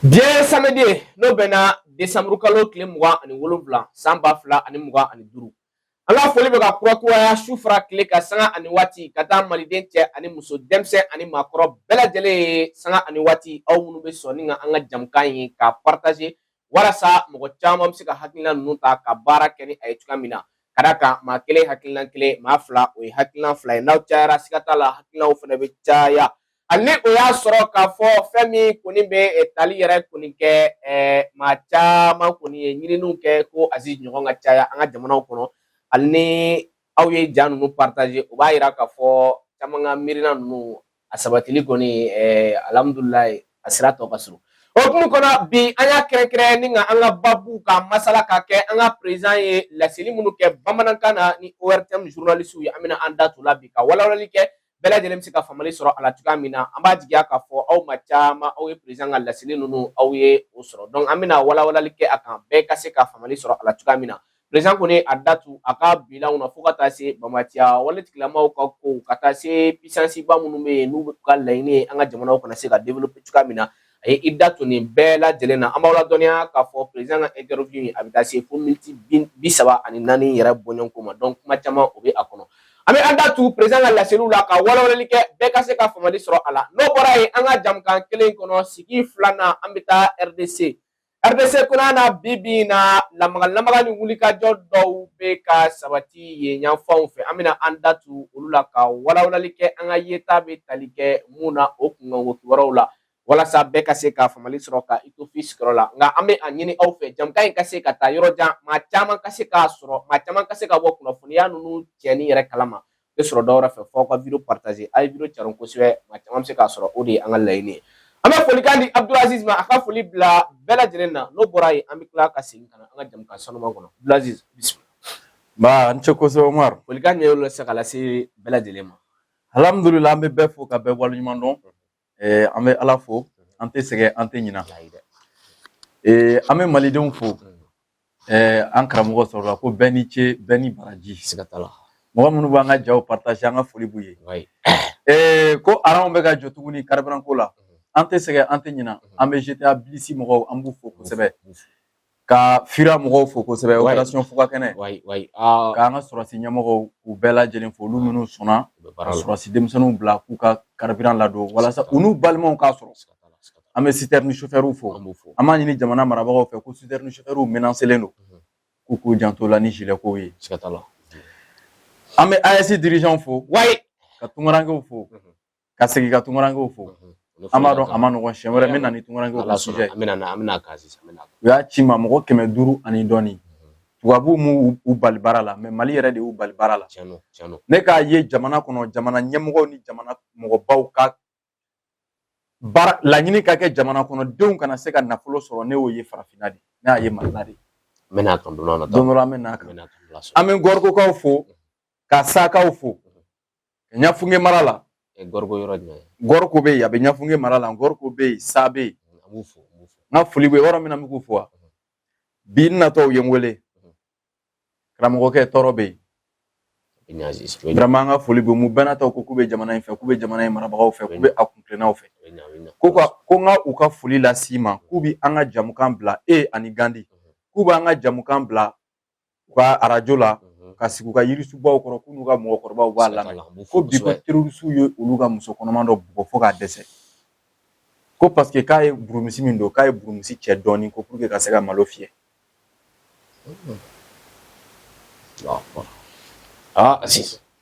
Bi samedi ye, n'o bɛnna desanburu kalo tile 27 san 2025. An ka foli bɛ ka kurakuraya su fara tile ka sanga ani waati ka taa maliden cɛ ani muso, denmisɛn ani maakɔrɔ bɛɛ lajɛlen ye sanga ani waati, aw minnu bɛ sɔn ni ka an ka jamukan ye k'a partager walasa mɔgɔ caman bɛ se ka hakilina ninnu ta ka baara kɛ ni a ye cogoya min na. Ka d'a kan maa kelen hakilina kelen, maa fila o ye hakilina fila ye, n'aw cayara siga t'a la hakilinaw fana bɛ caya. Hali ni o y'a sɔrɔ k'a fɔ fɛn min kɔni bɛ tali yɛrɛ kɔni kɛ, maa caman kɔni ye ɲininiw kɛ ko Aziz ɲɔgɔn ka caya an ka jamanaw kɔnɔ. Hali ni aw ye ja ninnu partager, o b'a yira k'a fɔ caman ka miirina ninnu a sabatili kɔni, alhamdulilayi, a sira tɔ ka surun. O hukumu kɔnɔ, bi an y'a kɛrɛnkɛrɛn ni ka an ka babu ka masala ka kɛ an ka président ye laseli minnu kɛ bamanankan na ni ORTM journalistes ye. An bɛna an da tu la bi ka walawalali kɛ, bɛɛ lajɛlen bɛ se ka faamali sɔrɔ a la cogoya min na. An b'a jigiya k'a fɔ aw ma caman, aw ye président ka laseli ninnu, aw ye o sɔrɔ. Donc an bɛna walawalali kɛ a kan, bɛɛ ka se ka faamali sɔrɔ a la cogoya min na. Président kɔni a da tu a ka bilanw na fo ka taa se bamatiya wale tigilamaw ka kow, ka taa se puissance ba minnu bɛ yen n'u ka laɲini ye an ka jamanaw kana se ka développer cogoya min na. A ye i da tu nin bɛɛ lajɛlen na. An b'aw ladɔnniya k'a fɔ président ka interview a bɛ taa se fo miniti 34 yɛrɛ bɔɲɔgɔnko ma. Donc kuma caman o bɛ a kɔnɔ. An bɛ an da tu président ka laseliw la ka walawalali kɛ, bɛɛ ka se ka faamali sɔrɔ a la. N'o bɔra yen, an ka jamukan kelen kɔnɔ, sigi filanan, an bɛ taa RDC. RDC kɔnɔ na, bi bi in na, lamaga lamaga ni wulikajɔ dɔw bɛ ka sabati yen yanfanw fɛ. An bɛna an da tu olu la ka walawalali kɛ, an ka yeta bɛ tali kɛ mun na o kunkanko kibaruyaw la, walasa bɛɛ ka se ka faamali sɔrɔ ka i to f'i sigiyɔrɔ la. Nka an bɛ a ɲini aw fɛ, jamukan in ka se ka taa yɔrɔ jan, maa caman ka se k'a sɔrɔ, maa caman ka se ka bɔ kunnafoniya ninnu cɛnni yɛrɛ kalama. Tɛ sɔrɔ dɔwɛrɛ fɛ f'aw ka vidéo partager. A ye vidéo carin kosɛbɛ, maa caman bɛ se k'a sɔrɔ, o de ye an ka laɲini ye. An bɛ folikan di Abdulaziz ma, a ka foli bila bɛɛ lajɛlen na. N'o bɔra yen, an bɛ tila ka segin ka na an ka jamukan sanuman kɔnɔ. Abdulaziz, bisimila. Ba n ce kosɛbɛ, Umar. Folikan jumɛn bɛ se ka lase bɛɛ lajɛlen ma? Alhamdulillah, an bɛ bɛɛ fo ka bɛɛ waleɲuman dɔn. An bɛ Ala fo, an tɛ sɛgɛn, an tɛ ɲina. An bɛ malidenw fo. An karamɔgɔ sɔrɔla ko bɛɛ ni ce, bɛɛ ni baraji. Siga t'a la. Mɔgɔ minnu b'an ka jaw partager, an ka foli b'u ye. Ko aranw bɛ ka jɔ tuguni carburant ko la. An tɛ sɛgɛn, an tɛ ɲina. An bɛ GTA Blisi mɔgɔw, an b'u fo kosɛbɛ. Ka FIRA mɔgɔw fo kosɛbɛ, opération Fuga kɛnɛ. K'an ka sɔrɔsi ɲɛmɔgɔw k'u bɛɛ lajɛlen fo, olu minnu sɔnna ka sɔrɔsi denmisɛnninw bila k'u ka carburant ladon walasa u n'u balimaw k'a sɔrɔ. An bɛ citerne chauffeur fo. An b'a ɲini jamana marabagaw fɛ ko citerne chauffeur menacelen don, k'u k'u janto la ni gilet kow ye. An bɛ AES dirigeant fo, ka tunkarankew fo, ka segin ka tunkarankew fo. An b'a dɔn a ma nɔgɔn, siɲɛ wɛrɛ n bɛ na ni tunkarankew ka sujet. U y'a ci ma mɔgɔ 500 ani dɔɔni. Tubabuw m'u u bali baara la, mais Mali yɛrɛ de y'u bali baara la. Ne k'a ye jamana kɔnɔ, jamana ɲɛmɔgɔw ni jamana mɔgɔbaw ka baara laɲini ka kɛ jamana kɔnɔdenw kana se ka nafolo sɔrɔ. Ne y'o ye farafinna de, ne y'a ye Mali la de. N bɛ n'a kan don dɔ. Don dɔ la an bɛ n'a kan. An bɛ Gɔrikokaw fo, ka Sakaw fo, Ɲafunge mara la. Gɔriko yɔrɔ jumɛn? Gɔriko bɛ yen, a bɛ Ɲafunge mara la. Gɔriko bɛ yen, Sa bɛ yen. N ka foli bɛ yɔrɔ min na, n bɛ k'u fo wa. Bi n natɔ, u ye n wele, karamɔgɔkɛ tɔɔrɔ bɛ yen. Vraiment, an ka foli bɛ mu bɛɛ natɔ ko k'u bɛ jamana in fɛ, k'u bɛ jamana in marabagaw fɛ, k'u bɛ a kuntilennaw fɛ, ko ka ko n ka u ka foli las'i ma, k'u bɛ an ka jamukan bila e ani Gandi, k'u b'an ka jamukan bila u ka arajo la, ka sigi u ka yirisubaw kɔrɔ, k'u n'u ka mɔgɔkɔrɔbaw b'a lamɛn. Ko bi ko terroristew ye olu ka muso kɔnɔma dɔ bugɔ fo k'a dɛsɛ, ko parce que k'a ye burumisi min don, k'a ye burumisi cɛ dɔɔnin ko pour que ka se ka malo fiyɛ.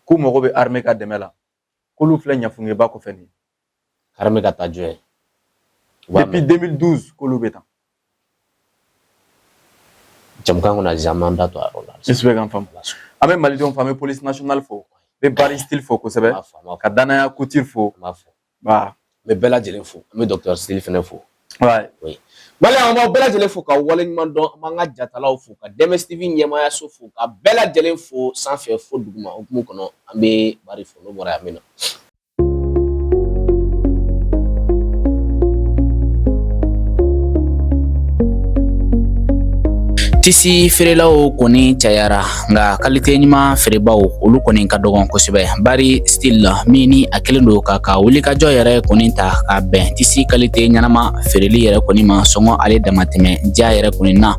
K'u mago bɛ armée ka dɛmɛ la, k'olu filɛ Ɲafungeba kɔfɛ nin. Armée ka taa jɔ ye. Depuis 2012 k'olu bɛ tan. Jamukan kɔnɔ Aziz, an b'an da to a yɔrɔ la. J'espère k'an faamu. An bɛ malidenw fo, an bɛ police nationale fo, n bɛ Bari Style fo kosɛbɛ, ka Danaya Couture fo. An bɛ bɛɛ lajɛlen fo, an bɛ docteur Style fɛnɛ fo. Oui. Maliyɛn, an b'aw bɛɛ lajɛlen fo ka waleɲuman dɔn. An b'an ka jatalaw fo, ka Dɛmɛ TV ɲɛmaayaso fo, ka bɛɛ lajɛlen fo sanfɛ fo duguma. Hukumu kɔnɔ, an bɛ Bari fo. N'o bɔra yan, an bɛ na. Tisi feerelaw kɔni cayara, nka kalite ɲuman feerebaw olu kɔni ka dɔgɔn kosɛbɛ. Bari Style la min ni a kɛlen don ka wulikajɔ yɛrɛ kɔni ta ka bɛn tisi kalite ɲɛnama feereli yɛrɛ kɔni ma, sɔngɔ ale damatɛmɛ diya yɛrɛ kɔni na.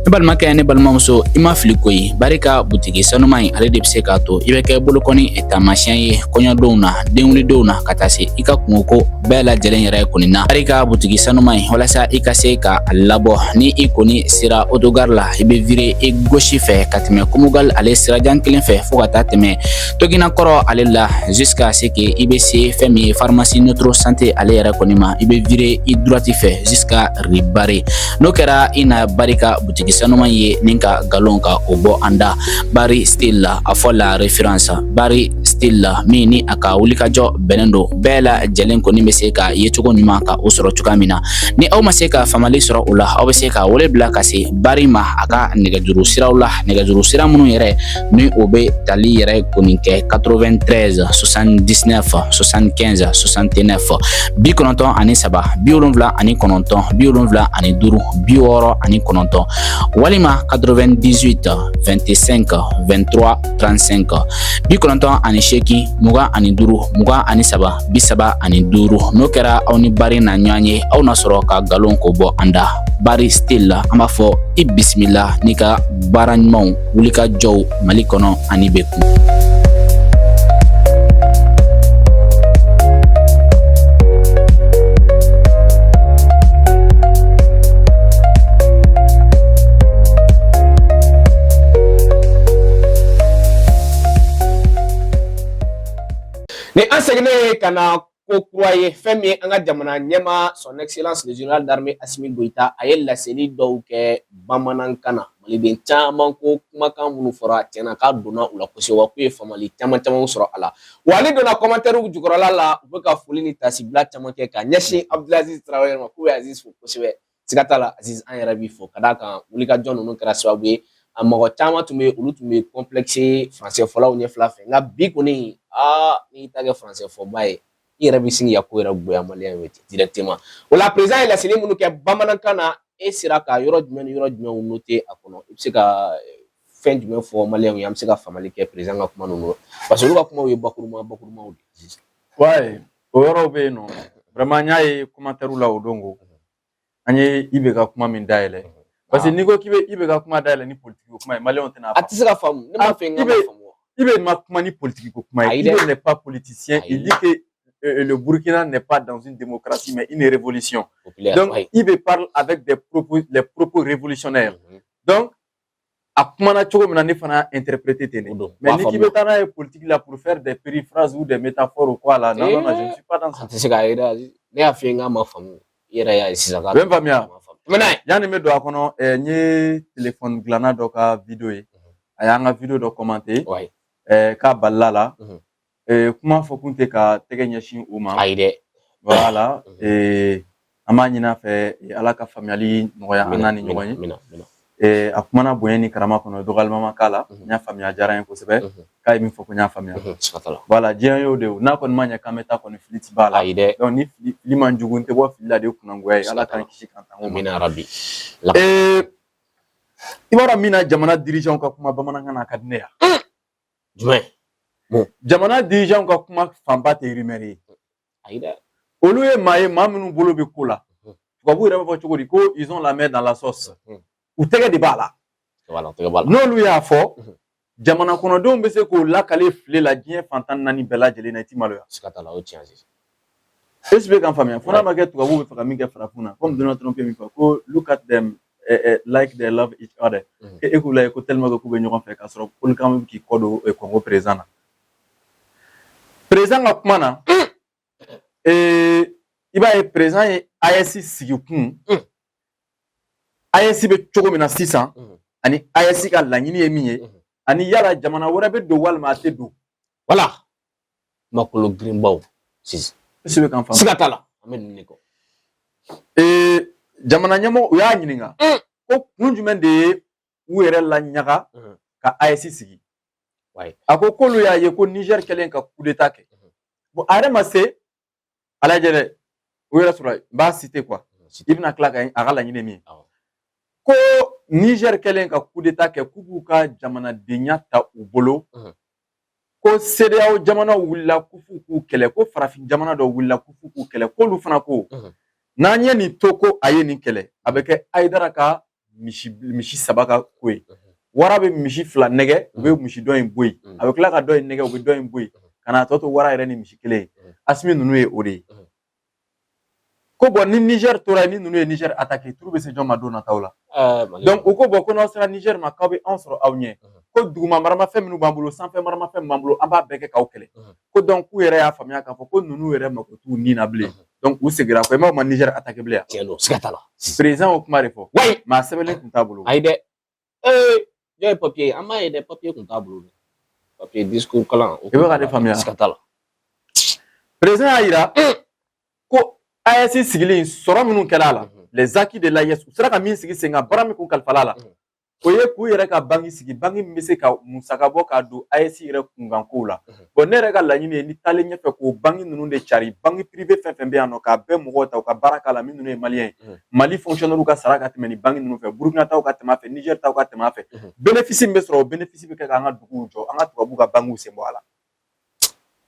Ne balimakɛ, ne balimamuso, i ma fili koyi. Bari ka butigi sanuman in, ale de bɛ se k'a to i bɛ kɛ bolokɔni taamasiyɛn ye kɔɲɔdenw na, denwulidenw na, ka taa se i ka kungoko bɛɛ lajɛlen yɛrɛ kɔni na. Bari ka butigi sanuman in, walasa i ka se ka a labɔ, ni i kɔni sera autogare la, i bɛ virer i gauche fɛ ka tɛmɛ Komogal ale sirajan kelen fɛ fo ka taa tɛmɛ Togina kɔrɔ ale la, jusqu'à ce que i bɛ se fɛn min ye pharmacie Nutro Santé ale yɛrɛ kɔni ma. I bɛ virer i droite fɛ jusqu'à rue Barré. N'o kɛra, i na Bari ka butigi sanuman ye ni ka galon ka o bɔ an da. Bari Style la, a fɔ la référence. Bari Style la min ni a ka wulikajɔ bɛnnen don, bɛɛ lajɛlen kɔni bɛ se ka yecogo ɲuman ka o sɔrɔ cogoya min na. Ni aw ma se ka faamali sɔrɔ o la, aw bɛ se ka wele bila ka se Bari ma a ka nɛgɛjuru siraw la, nɛgɛjuru sira minnu yɛrɛ ni o bɛ tali yɛrɛ kɔni kɛ 93 79 75 69, 93 79 75 69, walima 98 25 23 35, 98 25 23 35. N'o kɛra, aw ni Bari na ɲɔgɔn ye, aw na sɔrɔ ka galon ko bɔ an da. Bari Style la, an b'a fɔ i bisimila n'i ka baara ɲumanw wulikajɔw Mali kɔnɔ ani bɛ kun. Ni an seginnen ka na ko kura ye, fɛn min ye an ka jamana ɲɛmaa, son excellence le général d'armée Assimi Goïta, a ye laseli dɔw kɛ bamanankan na. Maliden caman ko kumakan minnu fɔra, tiɲɛna k'a donna u la kosɛbɛ, wa k'u ye faamali caman caman sɔrɔ a la. Wa ale donna commentaire jukɔrɔla la, u bɛ ka foli ni tasibila caman kɛ ka ɲɛsin Abdulaziz Traoré ma, k'u ye Aziz fo kosɛbɛ. Siga t'a la, Aziz, an yɛrɛ b'i fo ka d'a kan wulikajɔ ninnu kɛra sababu ye, a mɔgɔ caman tun bɛ, olu tun bɛ complexe français fɔlaw ɲɛ fila fɛ, nka bi kɔni, aa, n'i ta kɛ français fɔba ye, i yɛrɛ bɛ sin k'i ka ko yɛrɛ goya maliyɛn ye directement. O la, président ye laseli minnu kɛ bamanankan na, e sera ka yɔrɔ jumɛn ni yɔrɔ jumɛnw noter a kɔnɔ? I bɛ se ka fɛn jumɛn fɔ maliyɛnw ye, an bɛ se ka faamali kɛ président ka kuma ninnu, parce que olu ka kumaw ye bakuruma bakurumaw de ye? Ouais, o yɔrɔw bɛ yen nɔ. Vraiment, n y'a ye commentaire la o don ko an ye IB ka kuma min dayɛlɛ. Parce que n'i ko k'i bɛ IB ka kuma dayɛlɛ ni politique ko kuma ye, maliyɛnw tɛna A tɛ se ka faamu. Ne m'a fɛ n ka ma faamu. IB ma kuma ni politique ko kuma ye. IB n'est pas politicien. Il dit que le Burkina n'est pas dans une démocratie, mais une révolution. Populaire. Donc, IB parle avec des propos, les propos révolutionnaires. Donc, a kumana cogo min na, ne fana interprété ten de. Mais ni k'i bɛ taa n'a ye politique la pour faire des périphrases ou des métaphores ou quoi là, non, non, non, je ne suis pas dans ça. A tɛ se k'a yira. Ne y'a f'i ye n k'a ma faamu. I yɛrɛ y'a ye sisan. U bɛ n faamuya. Tɛmɛ n'a ye. Yanni n bɛ don a kɔnɔ, n ye téléphone dilanna dɔ ka vidéo ye. A y'an ka vidéo dɔ commenté. K'a balila la. Kuma fɔ kun tɛ ka tɛgɛ ɲɛsin u ma. Ayi dɛ. Voilà. An b'a ɲini a fɛ, Ala ka faamuyali nɔgɔya an n'a ni ɲɔgɔn ye. A kumana bonya ni karama kɔnɔ, dɔgɔyalima ma k'a la. N y'a faamuya, a diyara n ye kosɛbɛ. K'a ye min fɔ ko n y'a faamuya. Voilà, diɲɛ y'o de ye. N'a kɔni ma ɲɛ k'an bɛ taa kɔni, fili ti b'a la. Ayi dɛ. Donc ni fili man jugu, n tɛ bɔ fili la de, ye kunnagoya ye. Ala k'an kisi k'an tanga o ma. Amina rabi. I b'a dɔn min na, jamana dirigeants ka kuma bamanankan na, a ka di ne ye. Jumɛn? Jamana dirigeants ka kuma fanba tɛ rumeur ye. Ayi dɛ. Olu ye maa ye, maa minnu bolo bɛ ko la. Tubabu yɛrɛ b'a fɔ cogo di ko ils ont la main dans la sauce. U tɛgɛ de b'a la. N'olu y'a fɔ, jamana kɔnɔdenw bɛ se k'o lakale file la diɲɛ fantan naani bɛɛ lajɛlen na, i ti maloya. Siga t'a la, o tiɲɛ. Est ce que k'an faamuya? Fo n'a ma kɛ tubabuw bɛ fɛ ka min kɛ farafin na, comme Donald Trump ye min fɔ ko look at them like they love each other. E k'u lajɛ ko tellement que k'u bɛ ɲɔgɔn fɛ, k'a sɔrɔ Paul Kagame bɛ k'i kɔ don Congo président na. Président ka kuma na, i b'a ye président ye AES sigi kun, AES bɛ cogo min na sisan, ani AES ka laɲini ye min ye, ani yala jamana wɛrɛ bɛ don walima a tɛ don. Voilà, kumakolo girinbaw sisan. Est-ce que k'an faamu? Siga t'a la, an bɛ ninnu de kɔ. Jamana ɲɛmɔgɔ, u y'a ɲininka ko kun jumɛn de ye u yɛrɛ la ɲaga ka AES sigi. A ko k'olu y'a ye ko Niger kɛlen ka coup d'état kɛ. Bon, a yɛrɛ ma se a lajɛ dɛ, o yɛrɛ sɔrɔ n b'a citer quoi, i bɛna tila ka a ka laɲini min ye ko Niger kɛlen ka coup d'état kɛ, k'u b'u ka jamanadenya ta u bolo, ko CEDEAO jamanaw wulila ko f'u k'u kɛlɛ, ko farafin jamana dɔw wulila ko f'u k'u kɛlɛ, k'olu fana ko n'an ye nin to ko a ye nin kɛlɛ, a bɛ kɛ Hayidara ka misi saba ka ko ye. Wara bɛ misi fila nɛgɛ, u bɛ misi dɔ in bɔ yen, a bɛ tila ka dɔ in nɛgɛ, u bɛ dɔ in bɔ yen, ka na tɔ to wara yɛrɛ ni misi kelen ye. Asimi ninnu ye o de ye. Ko bon, ni Niger tora yen, ni ninnu ye Niger attaqué, turu bɛ se jɔn ma don nataw la? Donc u ko bon, ko n'aw sera Niger ma, k'aw bɛ anw sɔrɔ aw ɲɛ, ko duguma maramafɛn minnu b'an bolo, sanfɛ maramafɛn min b'an bolo, an b'a bɛɛ kɛ k'aw kɛlɛ. Ko donc k'u yɛrɛ y'a faamuya k'a fɔ ko ninnu yɛrɛ mako t'u ni na bilen, donc u seginna kɔ. I m'a ma Niger attaqué bilen yan. Tiɲɛ don, siga t'a la. Président o kuma de fɔ, mais a sɛbɛnlen tun t'a bolo. Ayi dɛ, ee, jɔn ye papier ye? An b'a ye dɛ, papier tun t'a bolo dɛ, papier discours kalan. I bɛ ka ne faamuya? Siga t'a la. Président y'a yira ko AES sigili, sɔrɔ minnu kɛra a la, les acquis de l'AES, u sera ka min sigi sen kan, baara min kun kalifala la, o ye k'u yɛrɛ ka banque sigi, banque min bɛ se ka musaka bɔ k'a don AES yɛrɛ kunkankow la. Bon, ne yɛrɛ ka laɲini ye, ni taalen ɲɛfɛ, k'o banque ninnu de cari, banque privée fɛn fɛn bɛ yan nɔ, k'a bɛɛ mɔgɔw ta u ka baara k'a la, minnu ye malien ye. Mali fonctionnaire ka sara ka tɛmɛ ni banque ninnu fɛ, Burukina taw ka tɛmɛ a fɛ, Niger taw ka tɛmɛ a fɛ. Bénéfice min bɛ sɔrɔ, o bénéfice bɛ kɛ k'an ka duguw jɔ, an ka tubabuw ka banques sen bɔ a la.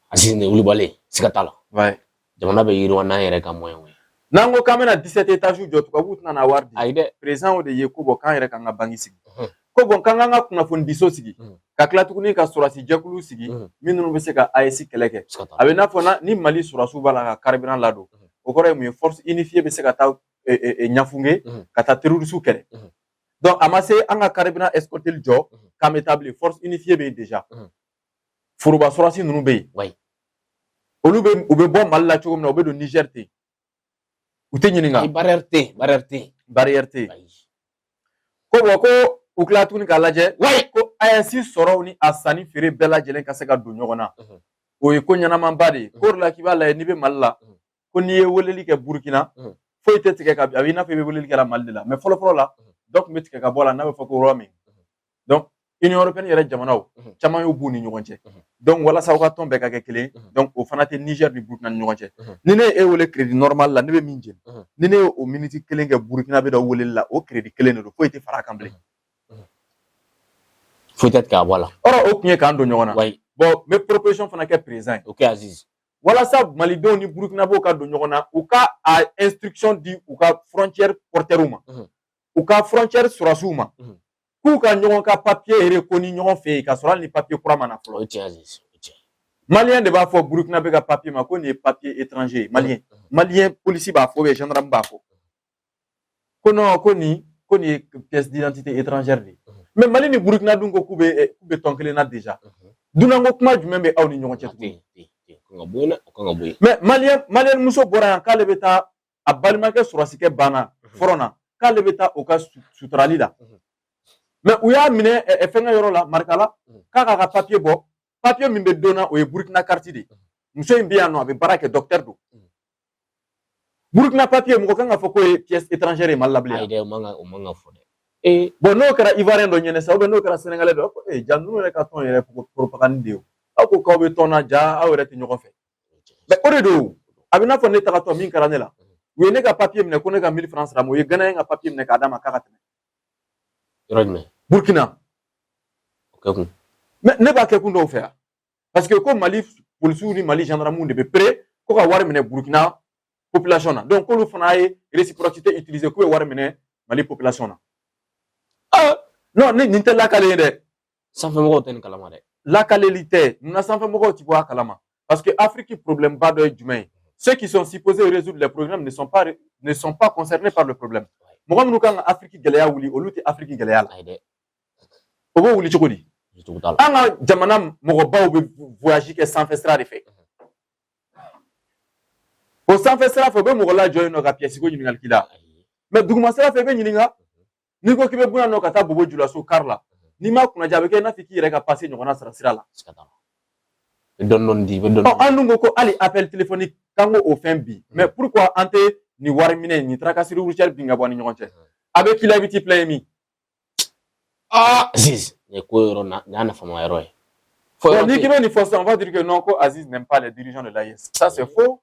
Aziz, nin wulibali, siga t'a la. Jamana bɛ yiriwa n'an yɛrɛ ka moyen ye. N'an ko k'an bɛna 17 étages jɔ, tubabuw tɛna na wari di. Ayi dɛ. Président o de ye ko bon, k'an yɛrɛ k'an ka banque sigi. Ko bon, k'an k'an ka kunnafonidiso sigi, ka tila tuguni ka sɔrɔdasi jɛkulu sigi minnu bɛ se ka AES kɛlɛ kɛ. A bɛ n'a fɔ ni Mali sɔrɔdasiw b'a la ka carburant ladon, o kɔrɔ ye mun ye? Force unifiée bɛ se ka taa Ɲafunge ka taa terroriste kɛlɛ. Donc a ma se an ka carburant escorter jɔ k'an bɛ taa bilen, force unifiée bɛ yen déjà. Foroba sɔrɔdasi ninnu bɛ yen, olu bɛ u bɛ bɔ Mali la cogo min na, u bɛ don Niger ten, u tɛ ɲininka. Barrière tɛ yen, barrière tɛ yen. Barrière tɛ yen. Ko bon, ko u tila tuguni k'a lajɛ ko AES sɔrɔw ni a sanni feere bɛɛ lajɛlen ka se ka don ɲɔgɔn na. O ye ko ɲɛnamanba de ye. K'o de la k'i b'a lajɛ, n'i bɛ Mali la, ko n'i ye weleli kɛ Burukina, foyi tɛ tigɛ ka, a b'i n'a fɔ i bɛ weleli kɛ Mali de la. Mais fɔlɔ fɔlɔ la, dɔ tun bɛ tigɛ ka bɔ a la n'a bɛ fɔ ko roaming. Donc Union européenne yɛrɛ jamanaw caman y'u b'u ni ɲɔgɔn cɛ. Donc walasa aw ka tɔn bɛɛ ka kɛ kelen, donc o fana tɛ Niger ni Burukina ni ɲɔgɔn cɛ. Ni ne ye e wele crédit normal la, ne bɛ min jeni, ni ne ye o minute kelen kɛ Burukina bɛ dɔ weleli la, o crédit kelen de don, foyi tɛ fara a kan bilen. Foyi tɛ tigɛ ka bɔ a la. Ɔrɔ, o tun ye k'an don ɲɔgɔn na. Bon, n bɛ proposition fana kɛ président ye. Ok, Aziz. Walasa malidenw ni Burukinabew ka don ɲɔgɔn na, u ka a instruction di u ka frontière porteurs ma, u ka frontière sɔrɔdasiw ma, k'u ka ɲɔgɔn ka papier reconnu ɲɔgɔn fɛ yen, ka sɔrɔ hali ni papier kura ma na fɔlɔ. O ye tiɲɛ, Aziz, o ye tiɲɛ. Malien de b'a fɔ Burukinabe ka papier ma ko nin ye papier étranger ye. Malien polisi b'a fɔ, gendarme b'a fɔ ko non, ko nin ye pièce d'identité étrangère de ye. Mais Mali ni Burukina dun ko k'u bɛ tɔn kelen na déjà. Dunanko kuma jumɛn bɛ aw ni ɲɔgɔn cɛ tuguni? O kan ka bɔ yen dɛ, o kan ka bɔ yen. Mais malien muso bɔra yan k'ale bɛ taa a balimakɛ sɔrɔsikɛ banna front na, k'ale bɛ taa o ka suturali la. Mais u y'a minɛ fɛnkɛ yɔrɔ la, Marikala, k'a k'a ka papier bɔ. Papier min bɛ don na, o ye Burukina carte de ye. Muso in bɛ yan nɔ, a bɛ baara kɛ, docteur don. Burukina papier, mɔgɔ kan ka fɔ k'o ye pièce étrangère ye Mali la bilen? Ayi dɛ, o man ka fɔ dɛ. Ee. Bon, n'o kɛra Ivoirien dɔ ɲɛnɛ sisan, n'o kɛra Sénégalais dɔ, ee, ja ninnu yɛrɛ ka tɔn yɛrɛ propagande de ye. Aw ko k'aw bɛ tɔn na, ja aw yɛrɛ tɛ ɲɔgɔn fɛ. Mais o de don, a bɛ n'a fɔ ne tagatɔ min kɛra ne la, u ye ne ka papier minɛ ko ne ka 1000 francs sara, ma u ye Ghanéen ka papier minɛ k'a d'a ma k'a ka tɛmɛ. Yɔrɔ jumɛn? Burkina. O kɛ kun? Mais ne b'a kɛ kun dɔw fɛ yan, parce que ko Mali polisiw ni Mali gendarmew de bɛ pere ko ka wari minɛ Burkina population na. Donc k'olu fana ye réciprocité utiliser, k'u ye wari minɛ Mali population na. Ah non, ni nin tɛ lakale ye dɛ. Sanfɛmɔgɔw tɛ nin kalama dɛ. Lakaleli tɛ munna, sanfɛmɔgɔw ti bɔ a kalama, parce que Afrique problème ba dɔ ye jumɛn ye? Ceux qui sont supposés résoudre les problèmes ne sont pas concernés par le problème. Mɔgɔ minnu kan ka Afrique gɛlɛya wuli, olu tɛ Afrique gɛlɛya la. Ayi dɛ. O b'o wuli cogo di? Cogo t'a la. An ka jamana mɔgɔbaw bɛ voyage kɛ sanfɛ sira de fɛ. O sanfɛ sira fɛ, u bɛ mɔgɔ lajɔ yen nɔ ka pièce ko ɲininkali k'i la. Mais duguma sira fɛ, i bɛ ɲininka. N'i ko k'i bɛ bɔ yan nɔ ka taa Bobo Julaso car la, n'i ma kunnaja, a bɛ kɛ i n'a fɔ k'i yɛrɛ ka passe ɲɔgɔnna sara sira la. Siga t'a la, i bɛ dɔɔni dɔɔni di, i bɛ dɔɔni. Ɔ, an dun ko ko hali appel téléphonique k'an ko o fɛn bi. Mais pourquoi an tɛ nin wari minɛ, nin tracasserie routière bin ka bɔ an ni ɲɔgɔn cɛ? A bɛ k'i la, i bɛ t'i plaindre min? Ah Aziz, nin ye ko yɔrɔ na, nin y'a nafama yɔrɔ ye. Fɔ Bon, yɔrɔ ni tɛ k'i bɛ nin fɔ sisan, on va dire que non, ko Aziz n'aime pas les dirigeants de l'AES. Ça, c'est faux.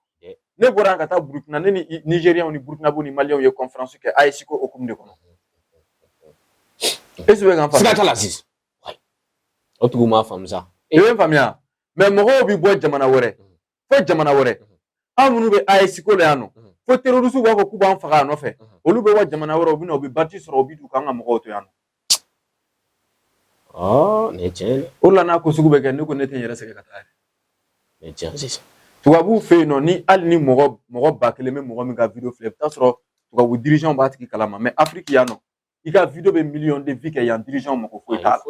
Ne bɔra yan ka taa Burukina, ne ni Nigériens ni Burkinabés ni Maliens ye conférence kɛ AES ko hokumu de kɔnɔ. Est-ce que bɛ ka n faamuya? Siga t'a la sisan. O tigiw m'a faamu sa. I bɛ n faamuya? Mais mɔgɔw bɛ bɔ jamana wɛrɛ fo jamana wɛrɛ, anw minnu bɛ AES ko la yan nɔ, fo terroriste b'a fɔ k'u b'an faga a nɔfɛ, olu bɛ bɔ jamana wɛrɛ, u bɛ na, u bɛ badge sɔrɔ, u bɛ don k'an ka mɔgɔw to yan nɔ. Nin ye tiɲɛ ye. O de la n'a ko sugu bɛ kɛ, ne ko ne tɛ n yɛrɛ sɛgɛn ka taa yɛrɛ. Nin ye tiɲɛ sisan. Tubabuw fɛ yen nɔ, ni hali ni mɔgɔ 1000 bɛ mɔgɔ min ka vidéo filɛ, i bɛ taa sɔrɔ tubabu dirigeant b'a tigi kalama. Mais Afrique yan nɔ, i ka vidéo bɛ million de vues kɛ, yan dirigeant mako foyi t'a la.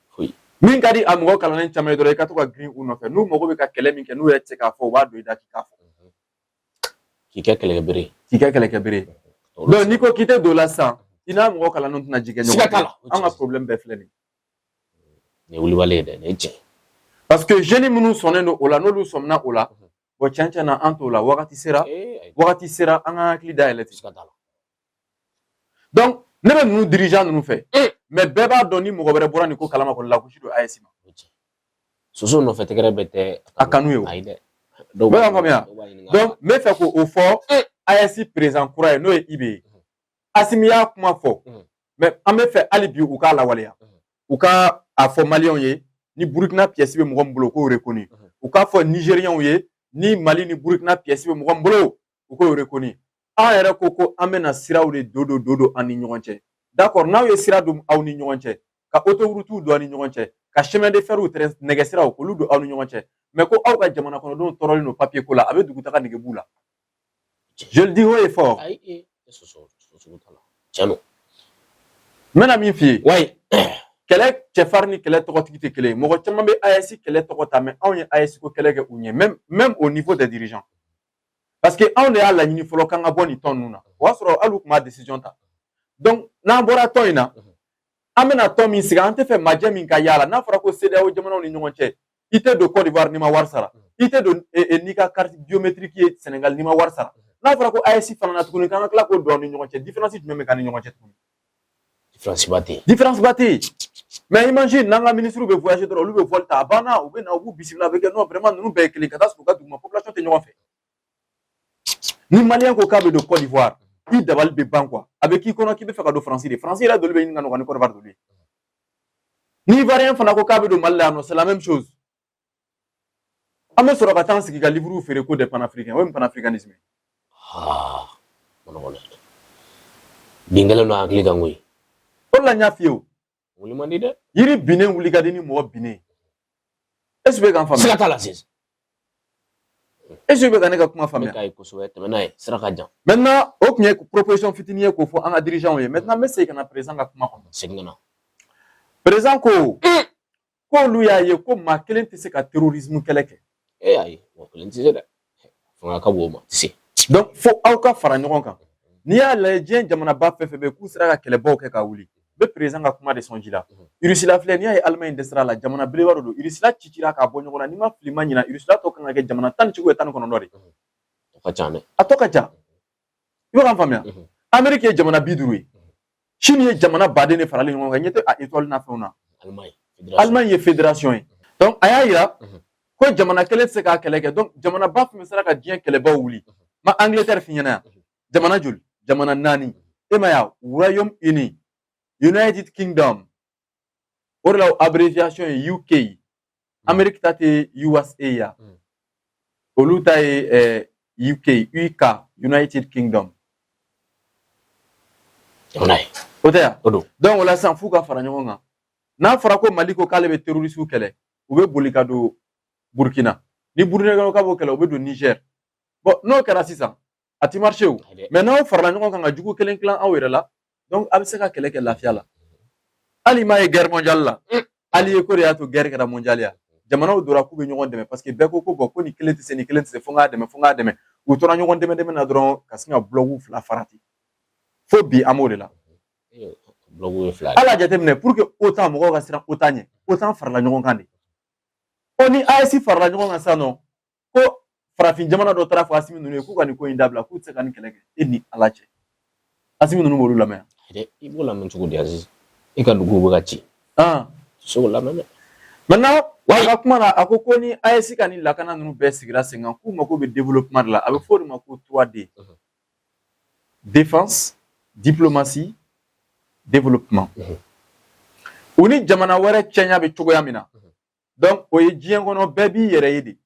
Foyi. Min ka di a mɔgɔ kalannen caman ye dɔrɔn, i ka to ka girin u nɔfɛ. N'u mago bɛ ka kɛlɛ min kɛ, n'u yɛrɛ tɛ se k'a fɔ, u b'a don i da k'i k'a fɔ. K'i kɛ kɛlɛkɛbere. K'i kɛ kɛlɛkɛbere. Donc n'i ko k'i tɛ don o la sisan, i n'a mɔgɔ kalannenw tɛna ji kɛ ɲɔgɔn Siga t'a la. An ka problème bɛɛ filɛ nin ye. Nin ye wulibali ye dɛ, nin ye tiɲɛ. Parce que jeunes minnu sɔnnen don o la, n'olu sɔmina o la, bon, tiɲɛ tiɲɛ na, an t'o la. Wagati sera, wagati sera an ka hakili dayɛlɛ ten. Siga t'a la. Donc ne bɛ ninnu dirigeant ninnu fɛ, mais bɛɛ b'a dɔn, ni mɔgɔ wɛrɛ bɔra nin ko kalama kɔni, lagosi don AES ma. Soso nɔfɛ tɛgɛrɛ bɛɛ tɛ a kanu ye o. Ayi dɛ. Bɛɛ b'a faamuya. Donc n bɛ fɛ k'o fɔ AES président kura ye, n'o ye IB ye. Asimi y'a kuma fɔ, mais an bɛ fɛ hali bi u k'a lawaleya. U ka a fɔ Maliyɛnw ye, ni Burukina pièce bɛ mɔgɔ min bolo, k'o reconnu. U k'a fɔ Nigériens ye, ni Mali ni Burukina pièce bɛ mɔgɔ min bolo, u k'o reconnu. An yɛrɛ ko ko an bɛna siraw de don an ni ɲɔgɔn cɛ. D'accord, n'aw ye sira don aw ni ɲɔgɔn cɛ, ka autoroute don aw ni ɲɔgɔn cɛ, ka chemin de fer, nɛgɛsiraw, k'olu don aw ni ɲɔgɔn cɛ, mais ko aw ka jamana kɔnɔdenw tɔɔrɔlen don papier ko la, a bɛ dugutaga nege b'u la. Je le dis haut et fort. Ayi, tiɲɛ don. N bɛna min f'i ye. Wayi. Kɛlɛ cɛfarin ni kɛlɛ tɔgɔtigi tɛ kelen ye. Mɔgɔ caman bɛ AES kɛlɛ tɔgɔ ta, mais anw ye AES ko kɛlɛ kɛ u ɲɛ, même au niveau des dirigeants. Parce que anw de y'a laɲini fɔlɔ k'an ka bɔ nin tɔn ninnu na. O y'a sɔrɔ hali u tun ma décision ta. Donc n'an bɔra tɔn in na, an bɛna tɔn min sigi, an tɛ fɛ majɛ min ka y'a la. N'a fɔra ko CEDEAO jamanaw ni ɲɔgɔn cɛ, i tɛ don Côte d'Ivoire n'i ma wari sara, i tɛ don n'i ka carte biométrique ye Sénégal n'i ma wari sara. N'a fɔra ko AES fana na tuguni, k'an ka tila k'o don aw ni ɲɔgɔn cɛ, différence jumɛn bɛ k'an ni ɲɔgɔn cɛ tuguni? Différence ba tɛ yen. Différence ba tɛ yen. Mais imagine, n'an ka ministre bɛ voyager dɔrɔn, olu bɛ vol ta, a banna, u bɛ na, u b'u bisimila, a bɛ kɛ non, vraiment ninnu bɛɛ ye kelen, ka taa sɔrɔ u ka duguma population tɛ ɲɔgɔn fɛ. Ni Malien ko k'a bɛ don Côte d'Ivoire, i dabali bɛ ban quoi. A bɛ k'i kɔnɔ k'i bɛ fɛ ka don Faransi de. Faransi yɛrɛ doli bɛ ɲini ka nɔgɔn ni Côte d'Ivoire doli ye. Ni Ivoirien fana ko k'a bɛ don Mali la yan nɔ, c'est la même chose. An bɛ sɔrɔ ka taa an sigi ka livre feere ko des panafricains. O ye panafricanisme ye. Aa, ma nɔgɔn dɛ. Bin kɛlen don hakili kan koyi. O de la n y'a f'i ye o. Wuli man di dɛ. Yiri binnen wuli ka di ni mɔgɔ binnen. Est-ce que bɛ k'an faamuya? Siga t'a la sisan. Est-ce que bɛ ka ne ka kuma faamuya? Ne ka ye kosɛbɛ, tɛmɛ n'a ye, sira ka jan. Maintenant, o tun ye proposition fitinin ye k'o fɔ an ka dirigeants ye. Maintenant, n bɛ segin ka na président ka kuma kɔnɔ. Segin ka na. Président ko k'olu y'a ye ko maa kelen tɛ se ka terrorisme kɛlɛ kɛ. E ayi, mɔgɔ kelen tɛ se dɛ. Fanga ka bon o ma, tɛ se. Donc fo aw ka fara ɲɔgɔn kan. N'i y'a lajɛ, diɲɛ jamanaba fɛn fɛn bɛ yen k'u sera ka kɛlɛbaw kɛ ka wuli, n bɛ président ka kuma de sɔn ji la. Russie la filɛ, n'i y'a ye Allemagne dɛsɛra a la, jamana belebeleba dɔ don. Russie la cicira k'a bɔ ɲɔgɔn na. N'i ma fili ma ɲina, Russie la tɔ kan ka kɛ jamana tan ni seegin 19 de. O ka ca dɛ. A tɔ ka ca. I bɛ k'an faamuya? Amérique ye jamana 50 ye. Chine ye jamana baden de faralen ɲɔgɔn kan. Ɲɛ tɛ a étoile n'a fɛnw na. Allemagne. Allemagne ye fédération ye. Donc a y'a yira ko jamana kelen tɛ se k'a kɛlɛ kɛ. Donc jamanaba fɛn fɛn sera ka diɲɛ kɛlɛbaw wuli. Ma Angleterre f'i ɲɛna yan. Jamana joli? Jamana naani. E ma ye, Royaume-Uni, United Kingdom. O de la abréviation ye UK. Amérique ta tɛ USA ya. Olu ta ye UK, UK, United Kingdom. Jamana ye. O tɛ yan? O don. Donc o la sisan, f'u ka fara ɲɔgɔn kan. N'a fɔra ko Mali ko k'ale bɛ terroriste kɛlɛ, u bɛ boli ka don Burkina. Ni Burkina ko k'a b'o kɛlɛ, u bɛ don Niger. Bon, n'o kɛra sisan, a ti marché o. Mais n'aw farala ɲɔgɔn kan ka jugu kelen tilan aw yɛrɛ la, donc a bɛ se ka kɛlɛ kɛ lafiya la. Hali m'a ye guerre mondiale la, allié ko de y'a to guerre kɛra mondiale ya. Jamanaw donna k'u bɛ ɲɔgɔn dɛmɛ parce que bɛɛ ko ko bon, ko nin kelen tɛ se, nin kelen tɛ se, fo n k'a dɛmɛ, fo n k'a dɛmɛ. U tora ɲɔgɔn dɛmɛ dɛmɛ na dɔrɔn ka sin ka bloc fila fara ten. Fo bi an b'o de la. Bloc ye fila. Ala jateminɛ, pour que OTAN mɔgɔw ka siran OTAN ɲɛ, OTAN farala ɲɔgɔn kan de. Ɔ, ni AES farala ɲɔgɔn kan sisan nɔ, ko farafin jamana dɔ taara fɔ Asimi ninnu ye k'u ka nin ko in dabila, k'u tɛ se ka nin kɛlɛ kɛ, e ni Ala cɛ, Asimi ninnu b'olu lamɛn? I b'o lamɛn cogo di, Aziz? E ka dugu bɛ ka ci. Se k'o lamɛn dɛ. Maintenant, a ka kuma la, a ko ko ni AES ka nin lakana ninnu bɛɛ sigira sen kan, k'u mako bɛ développement de la. A bɛ fɔ o de ma ko 3D: défense, diplomatie. Développement. U ni jamana wɛrɛ cɛɲa bɛ cogoya min na, donc o ye diɲɛ kɔnɔ, bɛɛ b'i yɛrɛ ye de.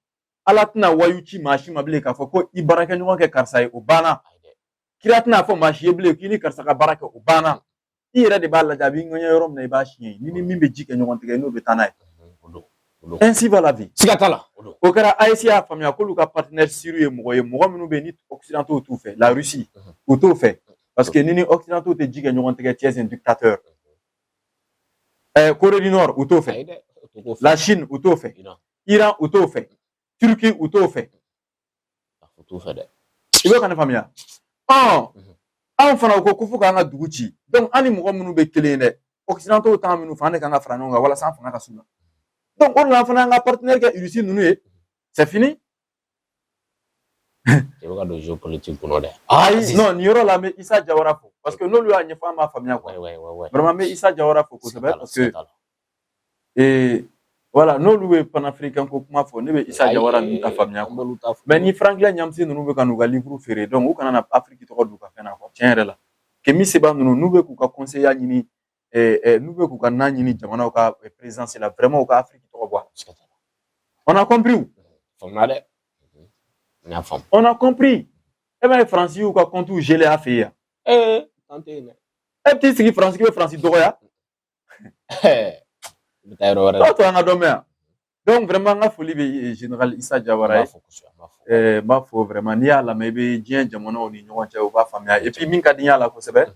Ala tɛna wayu ci maa si ma bilen k'a fɔ ko i baarakɛɲɔgɔn kɛ karisa ye, o banna. Kira tɛna fɔ maa si ye bilen k'i ni karisa ka baara kɛ, o banna. I yɛrɛ de b'a lajɛ, a b'i ŋɛɲɛ yɔrɔ min na, i b'a siɲɛ. Ni min bɛ ji kɛ ɲɔgɔn tigɛ, n'o bɛ taa n'a ye. Ainsi va la vie. Siga t'a la. O kɛra, AES y'a faamuya k'olu ka partenaire sûr ye mɔgɔ ye, mɔgɔ minnu bɛ yen ni occidentaux t'u fɛ. La Russie, u t'o fɛ, parce que ni occidentaux tɛ ji kɛ ɲɔgɔn tigɛ, tu es un dictateur. Corée du Nord, u t'o fɛ. La Chine, u t'o fɛ. Iran, u t'o fɛ. Turquie, u t'o fɛ. I bɛ ka ne faamuya? Ɔn, anw fana, u ko ko fo k'an ka dugu ci. Donc an ni mɔgɔ minnu bɛ kelen ye dɛ, occidentaux t'an minnu fɛ, an de kan ka fara ɲɔgɔn kan walasa an fanga ka s'u la. Donc o de la, an fana y'an ka partenaire kɛ Russie ninnu ye. C'est fini. I bɛ ka don géopolitique kɔnɔ dɛ. Ayi, non, nin yɔrɔ la, n bɛ Isa Jawara fo, parce que n'olu y'a ɲɛfɔ, an b'a faamuya quoi. Vraiment, n bɛ Isa Jawara fo kosɛbɛ, parce que voilà, n'olu bɛ panafricain ko kuma fɔ, ne bɛ Isa Jawara ninnu ta faamuya quoi. Mais ni Franklin Nyamsi ninnu bɛ ka n'u ka livre feere, donc u kana na Afrique tɔgɔ d'u ka fɛn na quoi. Tiɲɛ yɛrɛ la, Kemi Seba ninnu, n'u bɛ k'u ka conseiller ɲini, n'u bɛ k'u ka nan ɲini jamanaw ka présidence la, vraiment, u ka Afrique tɔgɔ bɔ a la. On a compris. Faamuya dɛ, n y'a faamu. On a compris. E b'a ye, Faransi y'u ka compte gelé a fɛ yen yan. Ee, an tɛ yen dɛ. E bɛ t'i sigi Faransi k'i bɛ Faransi dɔgɔya. I bɛ taa yɔrɔ wɛrɛ. T'o to an ka dɔn mɛn yan. Donc vraiment, n ka foli bɛ général Isa Jawara ye. N b'a fɔ vraiment, n'i y'a lamɛn, i bɛ diɲɛ jamanaw ni ɲɔgɔn cɛ, u b'a faamuya. Et puis min ka di n y'a la kosɛbɛ,